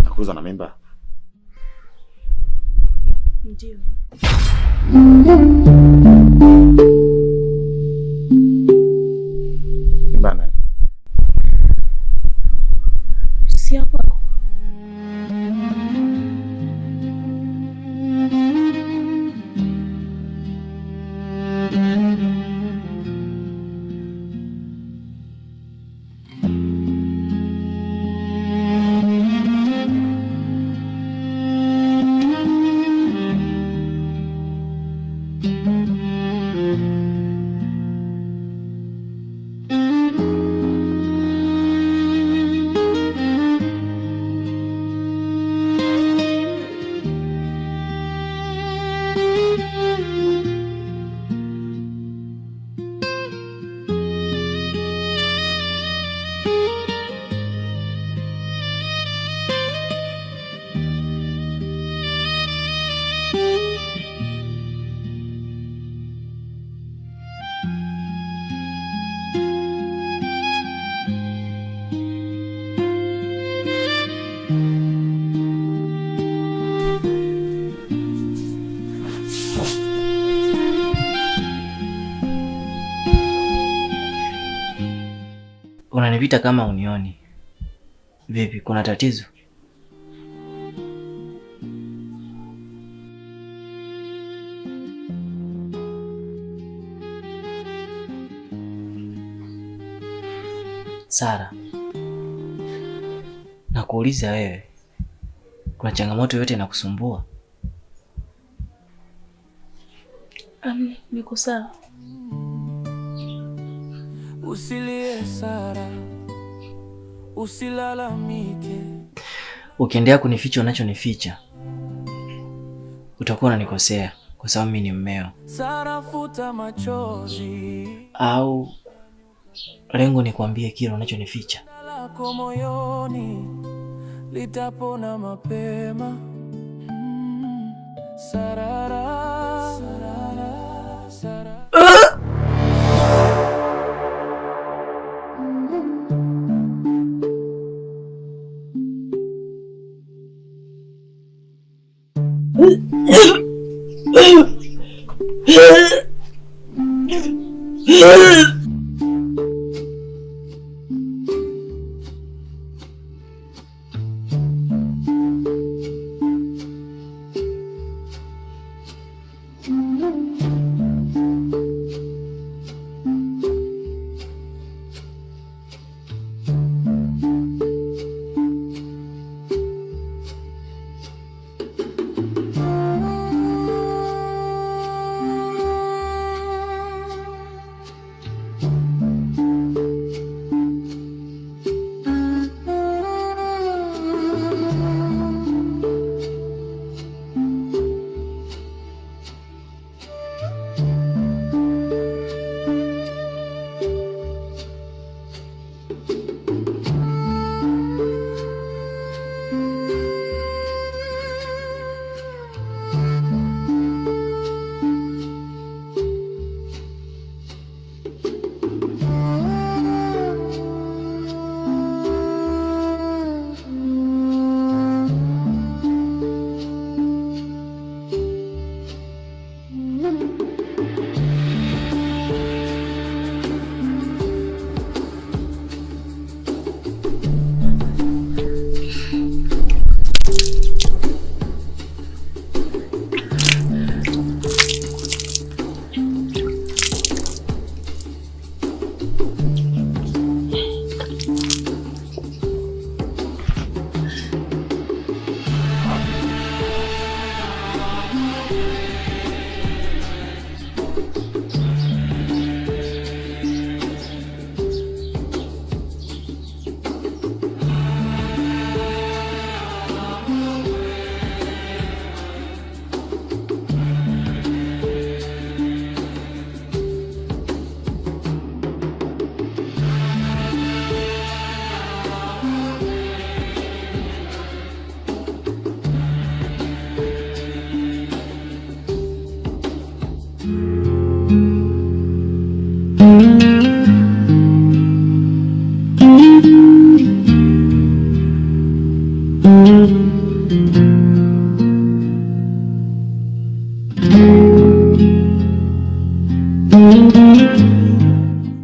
Nakuuliza na mimba? Ndio. Mimba nani? Si ya kwako. Unanipita kama unioni. Vipi, kuna tatizo? Sara, nakuuliza wewe, kuna changamoto yoyote inakusumbua? Niko sawa. Usilie Sara, usilalamike. Ukiendelea kunificha unachonificha, utakuwa unanikosea kwa sababu mimi ni mmeo. Sara, futa machozi Au lengo ni kuambie kile unachonificha? lako moyoni litapona mapema. Sarara, sarara, sarara.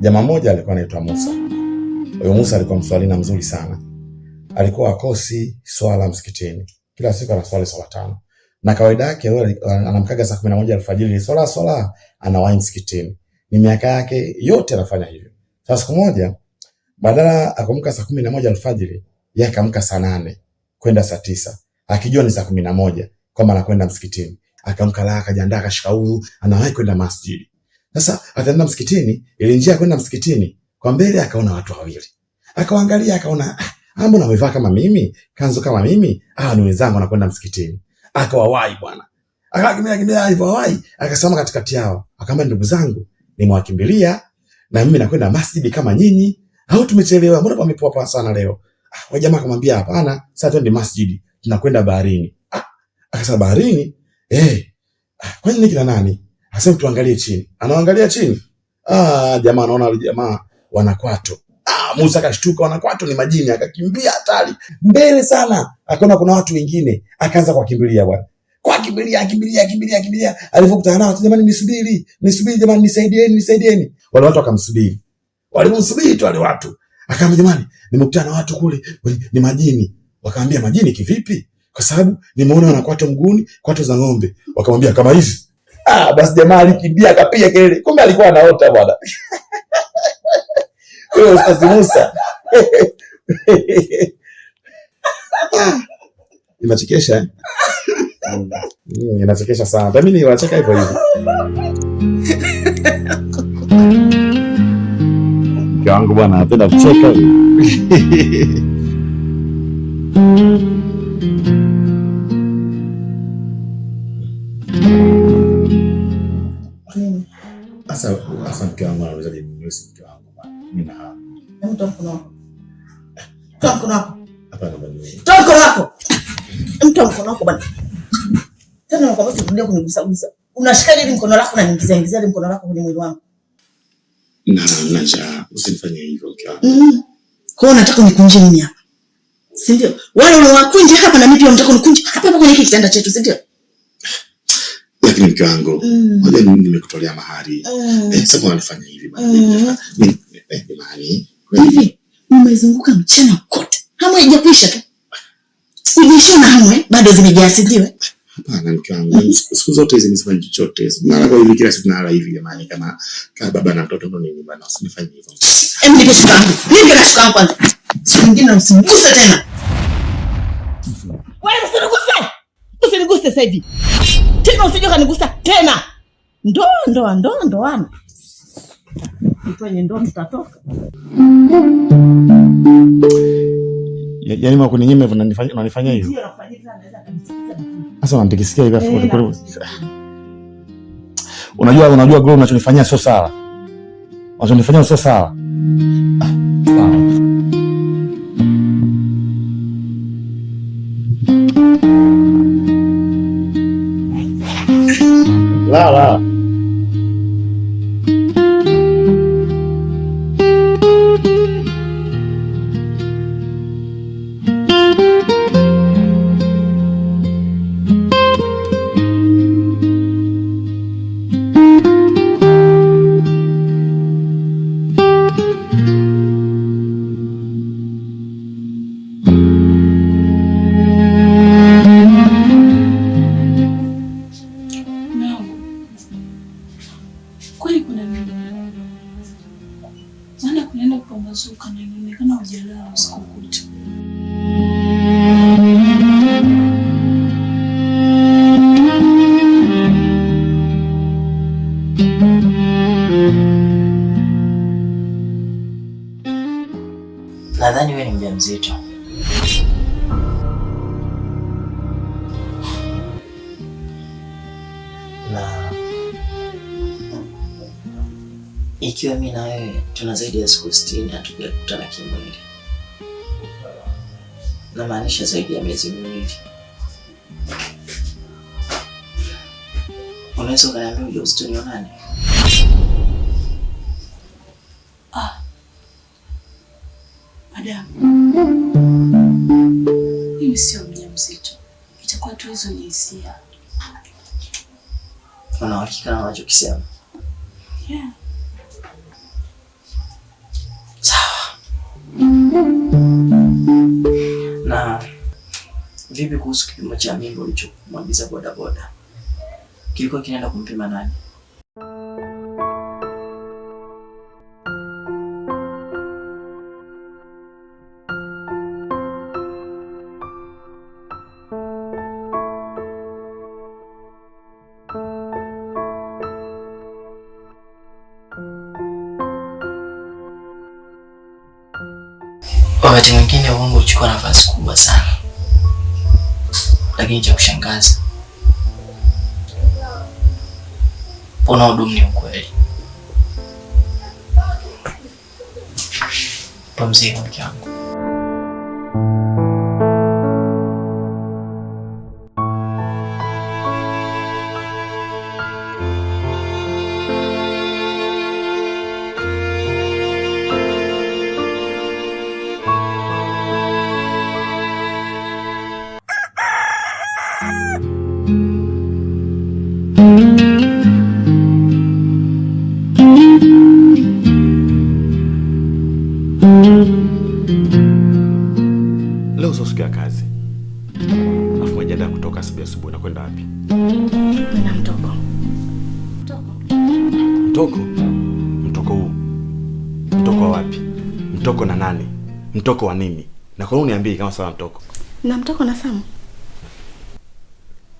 Jamaa mmoja alikuwa anaitwa Musa. Huyo Musa alikuwa mswalina mzuri sana. Alikuwa akosi swala msikitini. Kila siku anaswali swala 5. Na kawaida yake yeye anamkaga saa 11 alfajiri, swala swala anawahi msikitini. Ni miaka yake yote anafanya hivyo. Sasa siku moja badala akamka saa 11 alfajiri, yeye akamka saa 8 kwenda saa 9, akijua ni saa 11 kwamba anakwenda msikitini. Akamka la, akajiandaa, akashika udhu, anawahi kwenda masjidi. Sasa ataenda msikitini, ile njia kwenda msikitini, kwa mbele akaona watu wawili. Akawaangalia akaona, mbona wamevaa kama mimi, kanzu kama mimi, ni wenzangu wanakwenda msikitini. Akawawahi bwana. Akakimbia kimbia alivyowahi, akasimama katikati yao. Akamwambia, ndugu zangu, nimewakimbilia na mimi nakwenda masjidi kama nyinyi. Au tumechelewa, mbona pamepoa poa sana leo? Wale jamaa akamwambia, hapana, sasa twende masjidi, tunakwenda baharini. Akasema baharini? Kwani ni kina nani? Asema tuangalie chini. Anaangalia chini. Jamaa anaona wale jamaa wanakwato. Musa akashtuka, wanakwato ni majini, akakimbia hatari. Mbele sana, akaona kuna watu wengine, akaanza kuwakimbilia bwana. Kwa kimbilia, kimbilia, kimbilia, kimbilia. Alipokutana nao, jamani nisubiri, nisubiri jamani, nisaidieni, nisaidieni. Wale watu wakamsubiri. Walimsubiri tu wale watu. Akaambia jamani, nimekutana na watu kule ni majini. Wakaambia majini kivipi? Kwa sababu nimeona wana kwato mguuni, kwato za ng'ombe. Wakamwambia kama hizi. Ah, basi jamaa alikimbia akapiga kelele. Kumbe alikuwa anaota bwana. Wewe Ustaz Musa. Inachekesha eh? Inachekesha sana. Hata mimi ninacheka hivyo hivyo. Mke wangu bwana anapenda kucheka. Sasa mke wangu anaweza kuniruhusu mke wangu bwana. Mimi na hamu. Hebu toa mkono wako. Toa mkono wako. Hapana bwana. Toa mkono wako. Toa mkono wako bwana. Tena nakwambia usirudie kunigusa gusa. Unashika hili mkono lako na niingiza ingiza hili mkono lako kwenye mwili wangu. Na njaa, usinifanyie hivyo mke wangu. Kwa hiyo unataka unikunje nini hapa? Si ndio? Wale unawakunja hapa na mimi pia unataka unikunje hapa hapa kwenye kitanda chetu, si ndio? Lakini mke wangu, ngoja nimekutolea mahari. Sasa unanifanya hivi bwana. Mimi jamani. Hivi umezunguka mchana kote. Hamu haijakuisha tu. Ujiisha na hamu bado zimejaa, si ndio? Hapana mke wangu, siku zote hizi nisifanye chochote. Mara kwa hivi kila siku nalala hivi jamani, kama baba na mtoto ndo nini bwana, usinifanye hivyo. Hebu nipe shuka yangu. Nipe na shuka yangu kwanza. Siku nyingine usiniguse tena. Wewe usiniguse. Usiniguse sasa hivi. Tena usije kanigusa tena. Ndoa ndoa ndoa ndoana. Mtu ndoa tutatoka. Yaani mwa kuninyima hivyo unanifanya hivyo? Ndio nakufanyia tena, naweza kanisikiza. Sasa unanitikisikia hivi afu unajua Glory unachonifanyia sio sawa. Unachonifanyia sio sawa. Sawa. La la. Nadhani wewe ni mjamzito. Na ikiwa mimi na wewe tuna zaidi ya siku 60 hatujakutana kimwili, namaanisha zaidi ya miezi 2, unaweza ukaniambia ujauzito ni nani? Madam, mimi sio mjamzito, itakuwa tu hizo ni hisia. Una uhakika na unachokisema? Yeah. Sawa. Na vipi kuhusu kipimo cha mimba ulichomwagiza bodaboda? Kilikuwa kinaenda kumpima nani? Wakati mwingine uongo huchukua nafasi kubwa sana, lakini cha kushangaza unaodumu ni ukweli. Pumzika mke wangu. Thank you. Mtoko? Mtoko huu? Mtoko wa wapi? Mtoko na nani? Mtoko wa nini? Na kwa nini uniambie kama sawa mtoko? Na mtoko na Sam.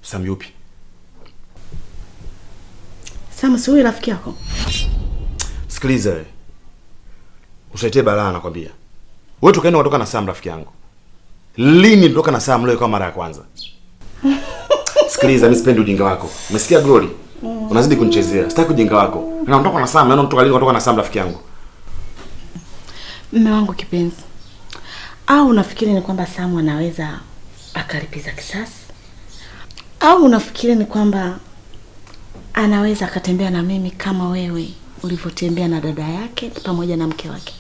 Sam yupi? Sam si huyu rafiki yako? Sikiliza wewe. Usiletee balaa nakwambia. Wewe tukaenda kutoka na Sam rafiki yangu. Lini nitoka na Sam leo kama mara ya kwanza? Sikiliza, mimi sipendi ujinga wako. Umesikia Glory? Unazidi kunichezea. Sitaki ujinga wako. Na mtoka na Sam, na mtoka lini kutoka na Sam rafiki yangu? Mume wangu kipenzi. Au unafikiri ni kwamba Sam anaweza akalipiza kisasi? Au unafikiri ni kwamba anaweza akatembea na mimi kama wewe ulivyotembea na dada yake pamoja na mke wake?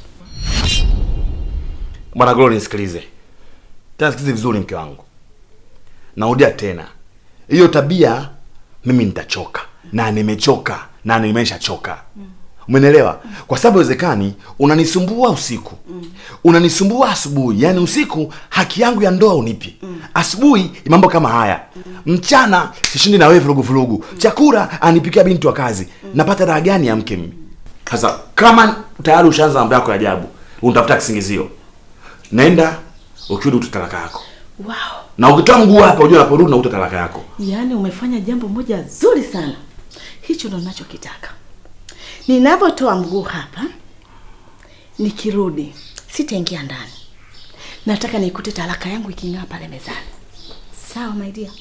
Bwana Glory, nisikilize. Tena sikilize vizuri mke wangu. Narudia tena. Hiyo tabia mimi nitachoka. Na nimechoka, na nimeshachoka. Umeelewa? Kwa sababu haiwezekani unanisumbua usiku. Unanisumbua asubuhi. Yaani usiku haki yangu ya ndoa unipi. Asubuhi mambo kama haya. Mchana sishindi na wewe vurugu vurugu. Chakula anipikia binti wa kazi. Napata raha gani ya mke mimi? Sasa kama tayari ushaanza mambo yako ya ajabu, unatafuta kisingizio. Nenda ukirudi ute talaka yako. Wow. Na ukitoa mguu hapa unajua unaporudi na ute talaka yako. Yaani umefanya jambo moja zuri sana. Hicho ndo ninachokitaka. Ninavyotoa mguu hapa nikirudi sitaingia ndani. Nataka nikute talaka yangu iking'aa pale mezani. Sawa my dear.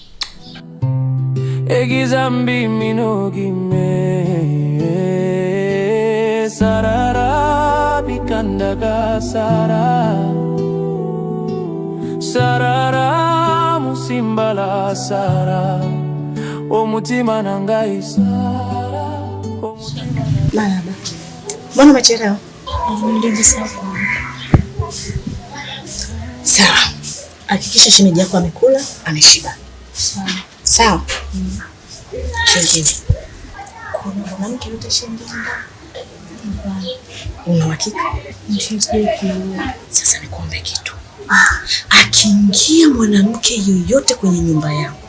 Egizambi minogime sarara bikandaga sara sarara musimbala sara omutima nangai sara. Marahaba. Mbona umechelewa? Sawa. Hakikisha shemeji yako amekula, ameshiba. Sawa. Sawa. Kingine. Kuna mwanamke yote shemeji ndani? Una uhakika? Ndio, sijui. Sasa nikuombe kitu. Akiingia mwanamke yoyote kwenye nyumba yangu,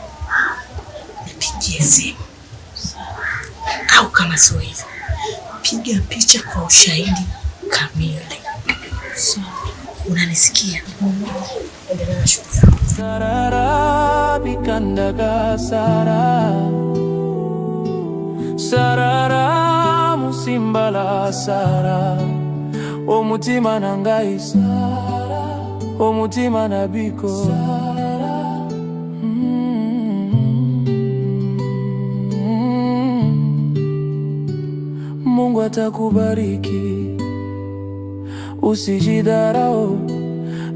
nipigie simu. Au kama sio hivyo, piga picha kwa ushahidi kamili. Sawa. Unanisikia? Endelea na shughuli zako. Sarara bikandaga sara sarara musimbala sara omutima nangai sara omutima nabiko sara. Mungu atakubariki, usijidharau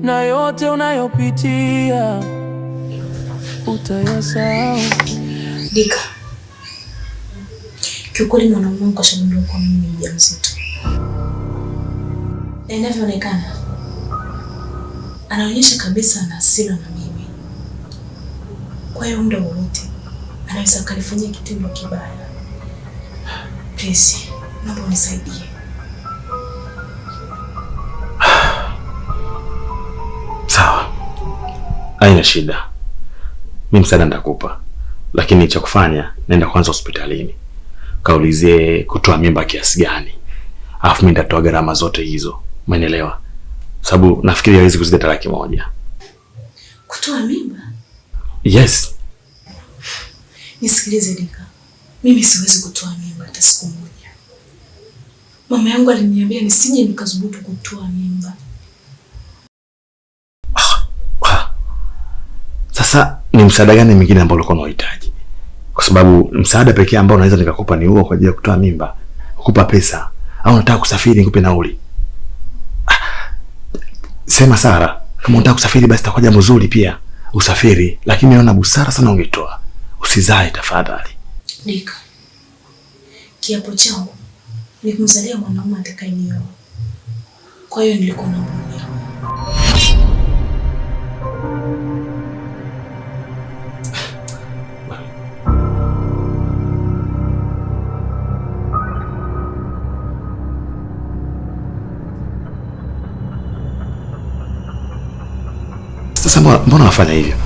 na yote unayopitia utayasahau. Dika, kiukweli mwanaume wangu kashagundua kuwa mimi ni mjamzito, na inavyoonekana anaonyesha kabisa ana hasira na mimi. Kwa hiyo muda wowote anaweza akanifanyia kitendo kibaya. Please, naomba unisaidie. Sawa. Haina shida. Mimi msaada nitakupa. Lakini cha kufanya nenda kwanza hospitalini. Kaulizie kutoa mimba kiasi gani. Alafu mimi nitatoa gharama zote hizo. Umeelewa? Sababu nafikiri haiwezi kuzidi hata 100,000. Kutoa mimba? Yes. Nisikilize Dika. Mimi siwezi kutoa mimba hata siku moja. Mama yangu aliniambia nisije nikadhubutu kutoa mimba. Sasa ni msaada gani mwingine ambao ulikuwa unahitaji? Kwa sababu msaada pekee ambao naweza nikakupa ni huo kwa ajili ya kutoa mimba, kukupa pesa, au unataka kusafiri nikupe nauli. Sema Sara, kama unataka kusafiri basi itakuwa jambo zuri pia usafiri, lakini naona busara sana ungetoa. Usizae tafadhali. Dika, kiapo changu ni kumzalia mwanaume atakayenioa. Kwa hiyo nilikuwa naomba unioe. Sasa mbona unafanya hivyo?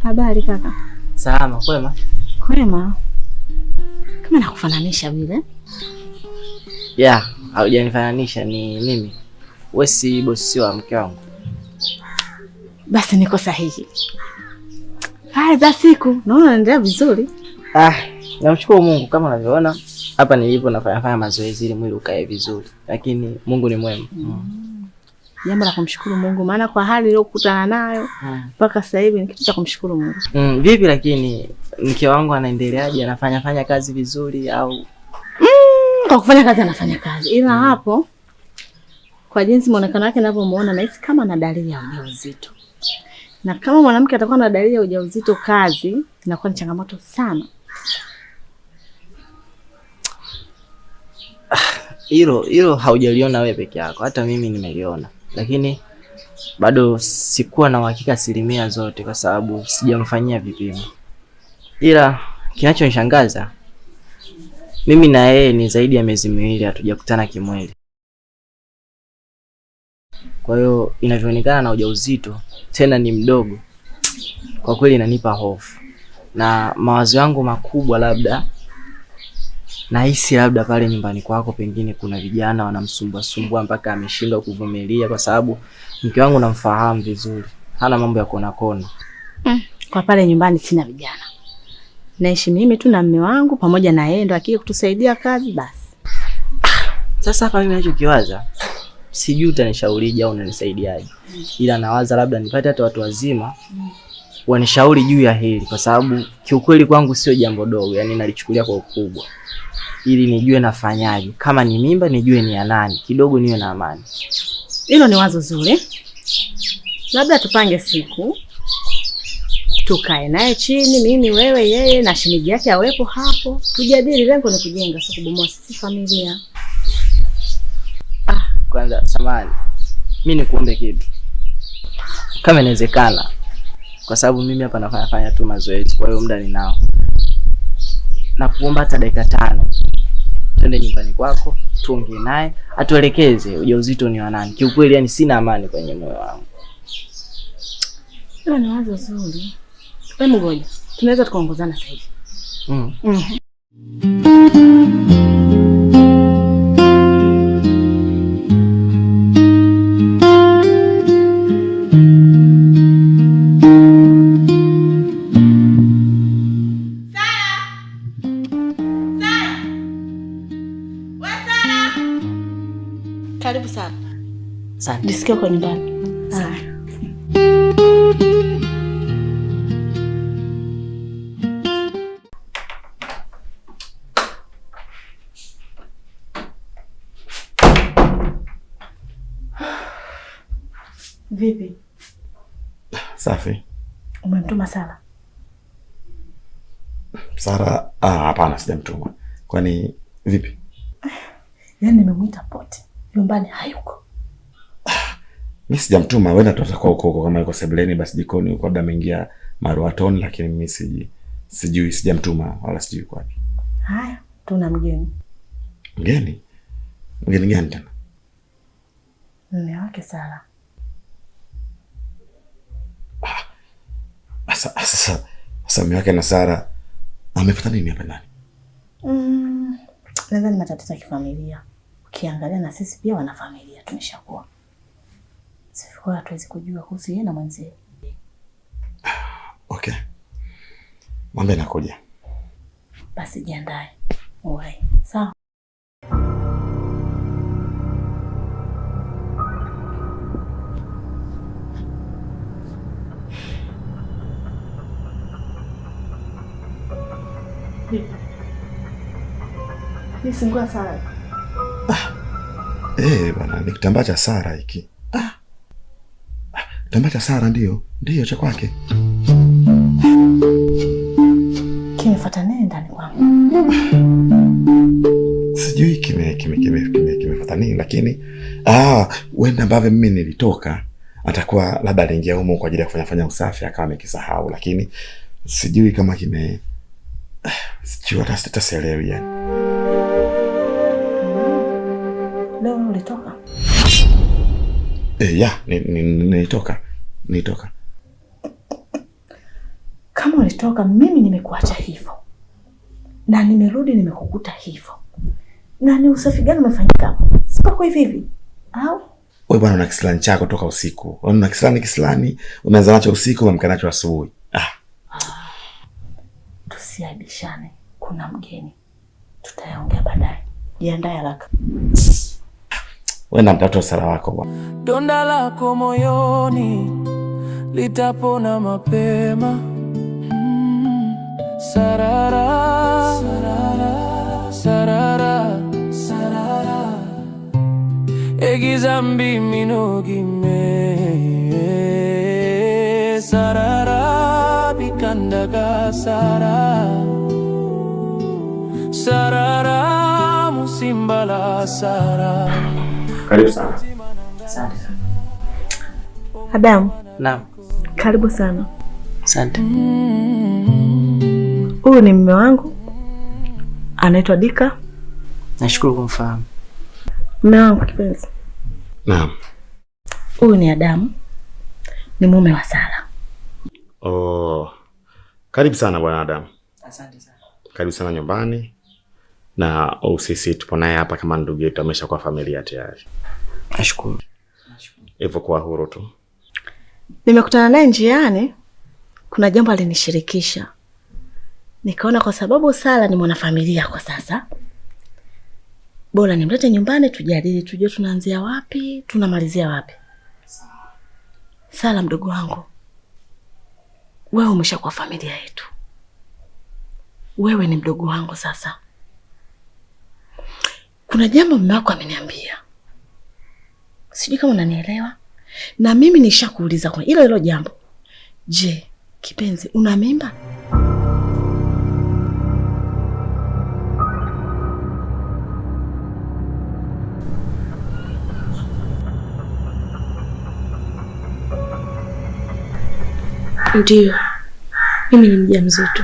Habari kaka. Salama, kwema? Kwema. Kama nakufananisha vile. Yeah, haujanifananisha ni mimi. Wewe si bosi wa mke wangu. Basi niko sahihi. Haya za siku, naona naendelea vizuri. Ah, namshukuru Mungu kama unavyoona hapa nilipo nafanya fanya mazoezi ili mwili ukae vizuri. Lakini Mungu ni mwema. Jambo la kumshukuru Mungu maana kwa hali iliyokutana nayo mpaka sasa hivi ni kitu cha kumshukuru Mungu. Vipi lakini mke wangu anaendeleaje? Anafanya fanya kazi vizuri au? Kwa kufanya kazi anafanya kazi. Ila hapo kwa jinsi muonekano wake ninavyomuona nahisi kama ana dalili ya ujauzito. Na kama mwanamke atakuwa na dalili ya ujauzito kazi inakuwa ni changamoto sana. Hilo haujaliona wewe peke yako, hata mimi nimeliona. Lakini bado sikuwa na uhakika asilimia zote kwa sababu sijamfanyia vipimo. Ila kinachonishangaza mimi na yeye ni zaidi ya miezi 2 hatujakutana kimwili. Kwa hiyo inavyoonekana na ujauzito tena ni mdogo, kwa kweli inanipa hofu. Na mawazo yangu makubwa labda nahisi labda pale nyumbani kwako pengine kuna vijana wanamsumbua sumbua mpaka ameshindwa kuvumilia, kwa sababu mke wangu namfahamu vizuri, hana mambo ya kona kona. Kwa pale nyumbani sina vijana. Naishi mimi tu na mume wangu pamoja na yeye ndo akija kutusaidia kazi basi. Sasa hapa mimi ninachokiwaza sijui utanishaurije au unanisaidiaje. Ila nawaza labda nipate hata watu wazima wanishauri juu ya hili, kwa sababu kiukweli kwangu sio jambo dogo, yani nalichukulia kwa ukubwa. Ili nijue nafanyaje. Kama ni mimba nijue ni ya nani, kidogo niwe na amani. Hilo ni wazo zuri. Labda tupange siku tukae naye chini, mimi wewe yeye na shemeji yake awepo hapo, tujadili. Lengo ni kujenga, sio kubomoa sisi familia. Kwanza samahani, mimi nikuombe kitu kama inawezekana, kwa sababu mimi hapa nafanya fanya tu mazoezi, kwa hiyo muda ninao. Nakuomba hata dakika 5 twende nyumbani kwako tuongee naye atuelekeze ujauzito ni wa nani. Kiukweli yani sina amani kwenye moyo wangu. Hilo ni wazo zuri. Wewe ngoja, tunaweza tukaongozana sasa hivi. Karibu sana. Asante. Jisikie uko nyumbani. Asante. Vipi? Safi. Umemtuma Sara? Sara, hapana sijamtuma. Kwani vipi? Yaani nimemuita pote. Nyumbani hayuko. Mimi sijamtuma, wewe ndio utakuwa huko huko, kama yuko sebuleni basi jikoni huko, labda ameingia maruatoni, lakini mimi sijui, sijamtuma wala sijui kwa wapi. Haya, tuna mgeni. Mgeni? Mgeni gani tena? Mume wake Sara. Sasa mume wake na Sara amefuata nini hapa ndani? Nadhani matatizo ya kifamilia. Ukiangalia na sisi pia wana familia tumeshakuwa. Sisi kwa hatuwezi kujua kuhusu yeye na mwenzie. Okay. Mwambie nakuja. Basi jiandae. Uwe. Sawa. Ni singua Sara. Bwana, ni kitambaa cha Sara hiki. Kitambaa cha Sara ndio cha kwake. Kimefuata nini ndani kwangu? Sijui kimefuata nini, lakini huenda ambavyo mimi nilitoka, Atakuwa labda aliingia humo kwa ajili ya kufanya fanya usafi akawa amekisahau, lakini sijui kama kime, sijui hata sitaelewi yani. Leo ulitoka? Ya, nilitoka. Nilitoka. Kama ulitoka, mimi nimekuacha hivyo. Na nimerudi nimekukuta hivyo. Na ni usafi gani umefanyika hapo? Sipako hivi hivi. Au? Wewe bwana una kisilani chako toka usiku. Wewe una kisilani, umeanza nacho usiku, umeamka nacho asubuhi. Tusiaibishane. Kuna mgeni. Tutayaongea baadaye. Jiandae haraka. Wewe na mtoto sala wako bwana. Donda lako moyoni litapona mapema. Sarara, sarara, sarara, sarara. Egizambi minogime. Sarara bikandaga sara. Sarara musimbala sara. Karibu sana. Asante sana. Adamu. Naam. Karibu sana. Asante. Huyu ni mume wangu. Anaitwa Dika. Nashukuru kumfahamu. Mume wangu kipenzi. Naam. Huyu ni Adamu. Ni mume wa Sara. Oh. Karibu sana bwana Adamu. Asante sana. Karibu sana nyumbani. Na sisi tupo naye hapa kama ndugu yetu, ameshakuwa familia tayari. Nashukuru. Hivyo kwa huru tu. Nimekutana naye njiani, kuna jambo alinishirikisha. Nikaona kwa sababu Sara ni mwanafamilia kwa sasa, bora nimlete nyumbani tujadili, tujue tunaanzia wapi, tunamalizia wapi. Sara mdogo wangu, wewe umeshakuwa familia yetu. Wewe ni mdogo wangu sasa. Kuna jambo mume wako ameniambia. Sijui kama unanielewa. Na mimi nishakuuliza kwa hilo jambo. Je, kipenzi, una mimba? Ndiyo, mimi ni mjamzito.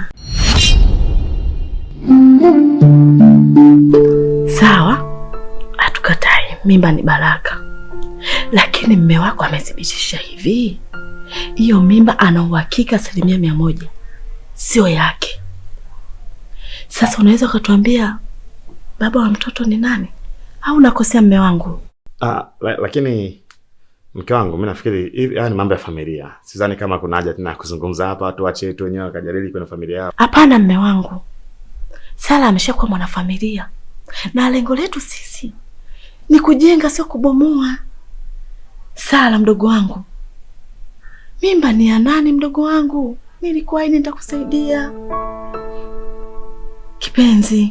Sawa, hatukatai, mimba ni baraka. Lakini mume wako amethibitisha hivi, hiyo mimba ana uhakika 100% sio yake. Sasa unaweza ukatuambia baba wa mtoto ni nani? Au unakosea mume wangu? Lakini mke wangu, mimi nafikiri haya ni mambo ya familia. Sidhani kama kuna haja tena kuzungumza hapa, watu waache tu wenyewe wakajadili kwenye familia yao. Hapana mume wangu. Sara ameshakuwa mwanafamilia. Na lengo letu sisi ni kujenga, sio kubomoa. Sara mdogo wangu, mimba ni ya nani mdogo wangu? Nilikuahidi nitakusaidia. Kipenzi.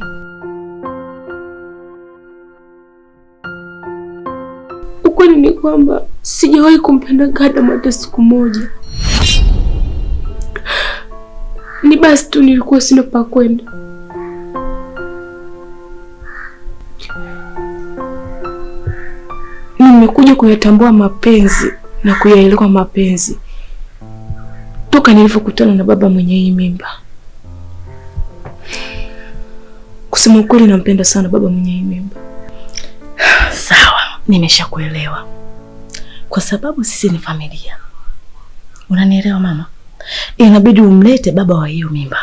Ukweli ni kwamba sijawahi kumpenda Adam hata siku moja. Ni basi tu nilikuwa sina pa kwenda. Nimekuja kuyatambua mapenzi na kuyaelewa mapenzi toka nilipokutana na baba mwenye hii mimba. Kusema ukweli, nampenda sana baba mwenye hii mimba. Sawa, nimeshakuelewa. Kwa sababu sisi ni familia. Unanielewa mama? Inabidi umlete baba wa hiyo mimba.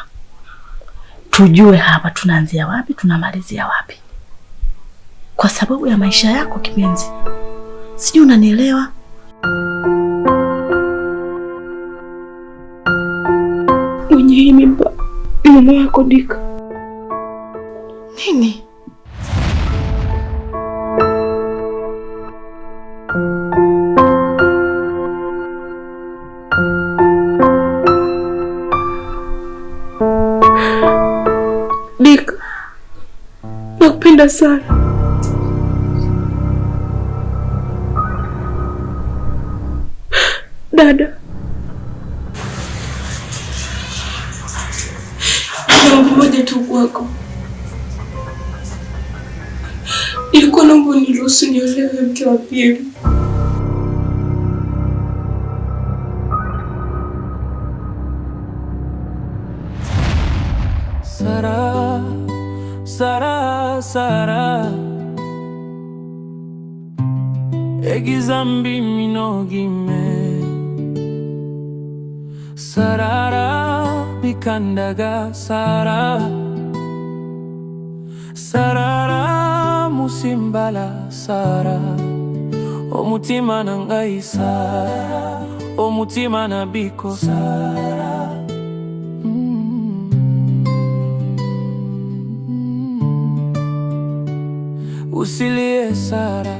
Tujue hapa tunaanzia wapi, tunamalizia wapi. Kwa sababu ya maisha yako kipenzi. Sijui unanielewa? Mwenye hii mimba ni mama yako Dika. Nini? Dika, nakupenda sana. Dada, jambo moja tu kwako. Nilikuwa naomba uniruhusu niolewe mke wa pili. Sara, Sara, Sara. Egizambi minogime. Sarara bikandaga Sara. Sarara musimbala Sara. Omutima na ngai Sara. Omutima na biko Sara. Usilie Sara.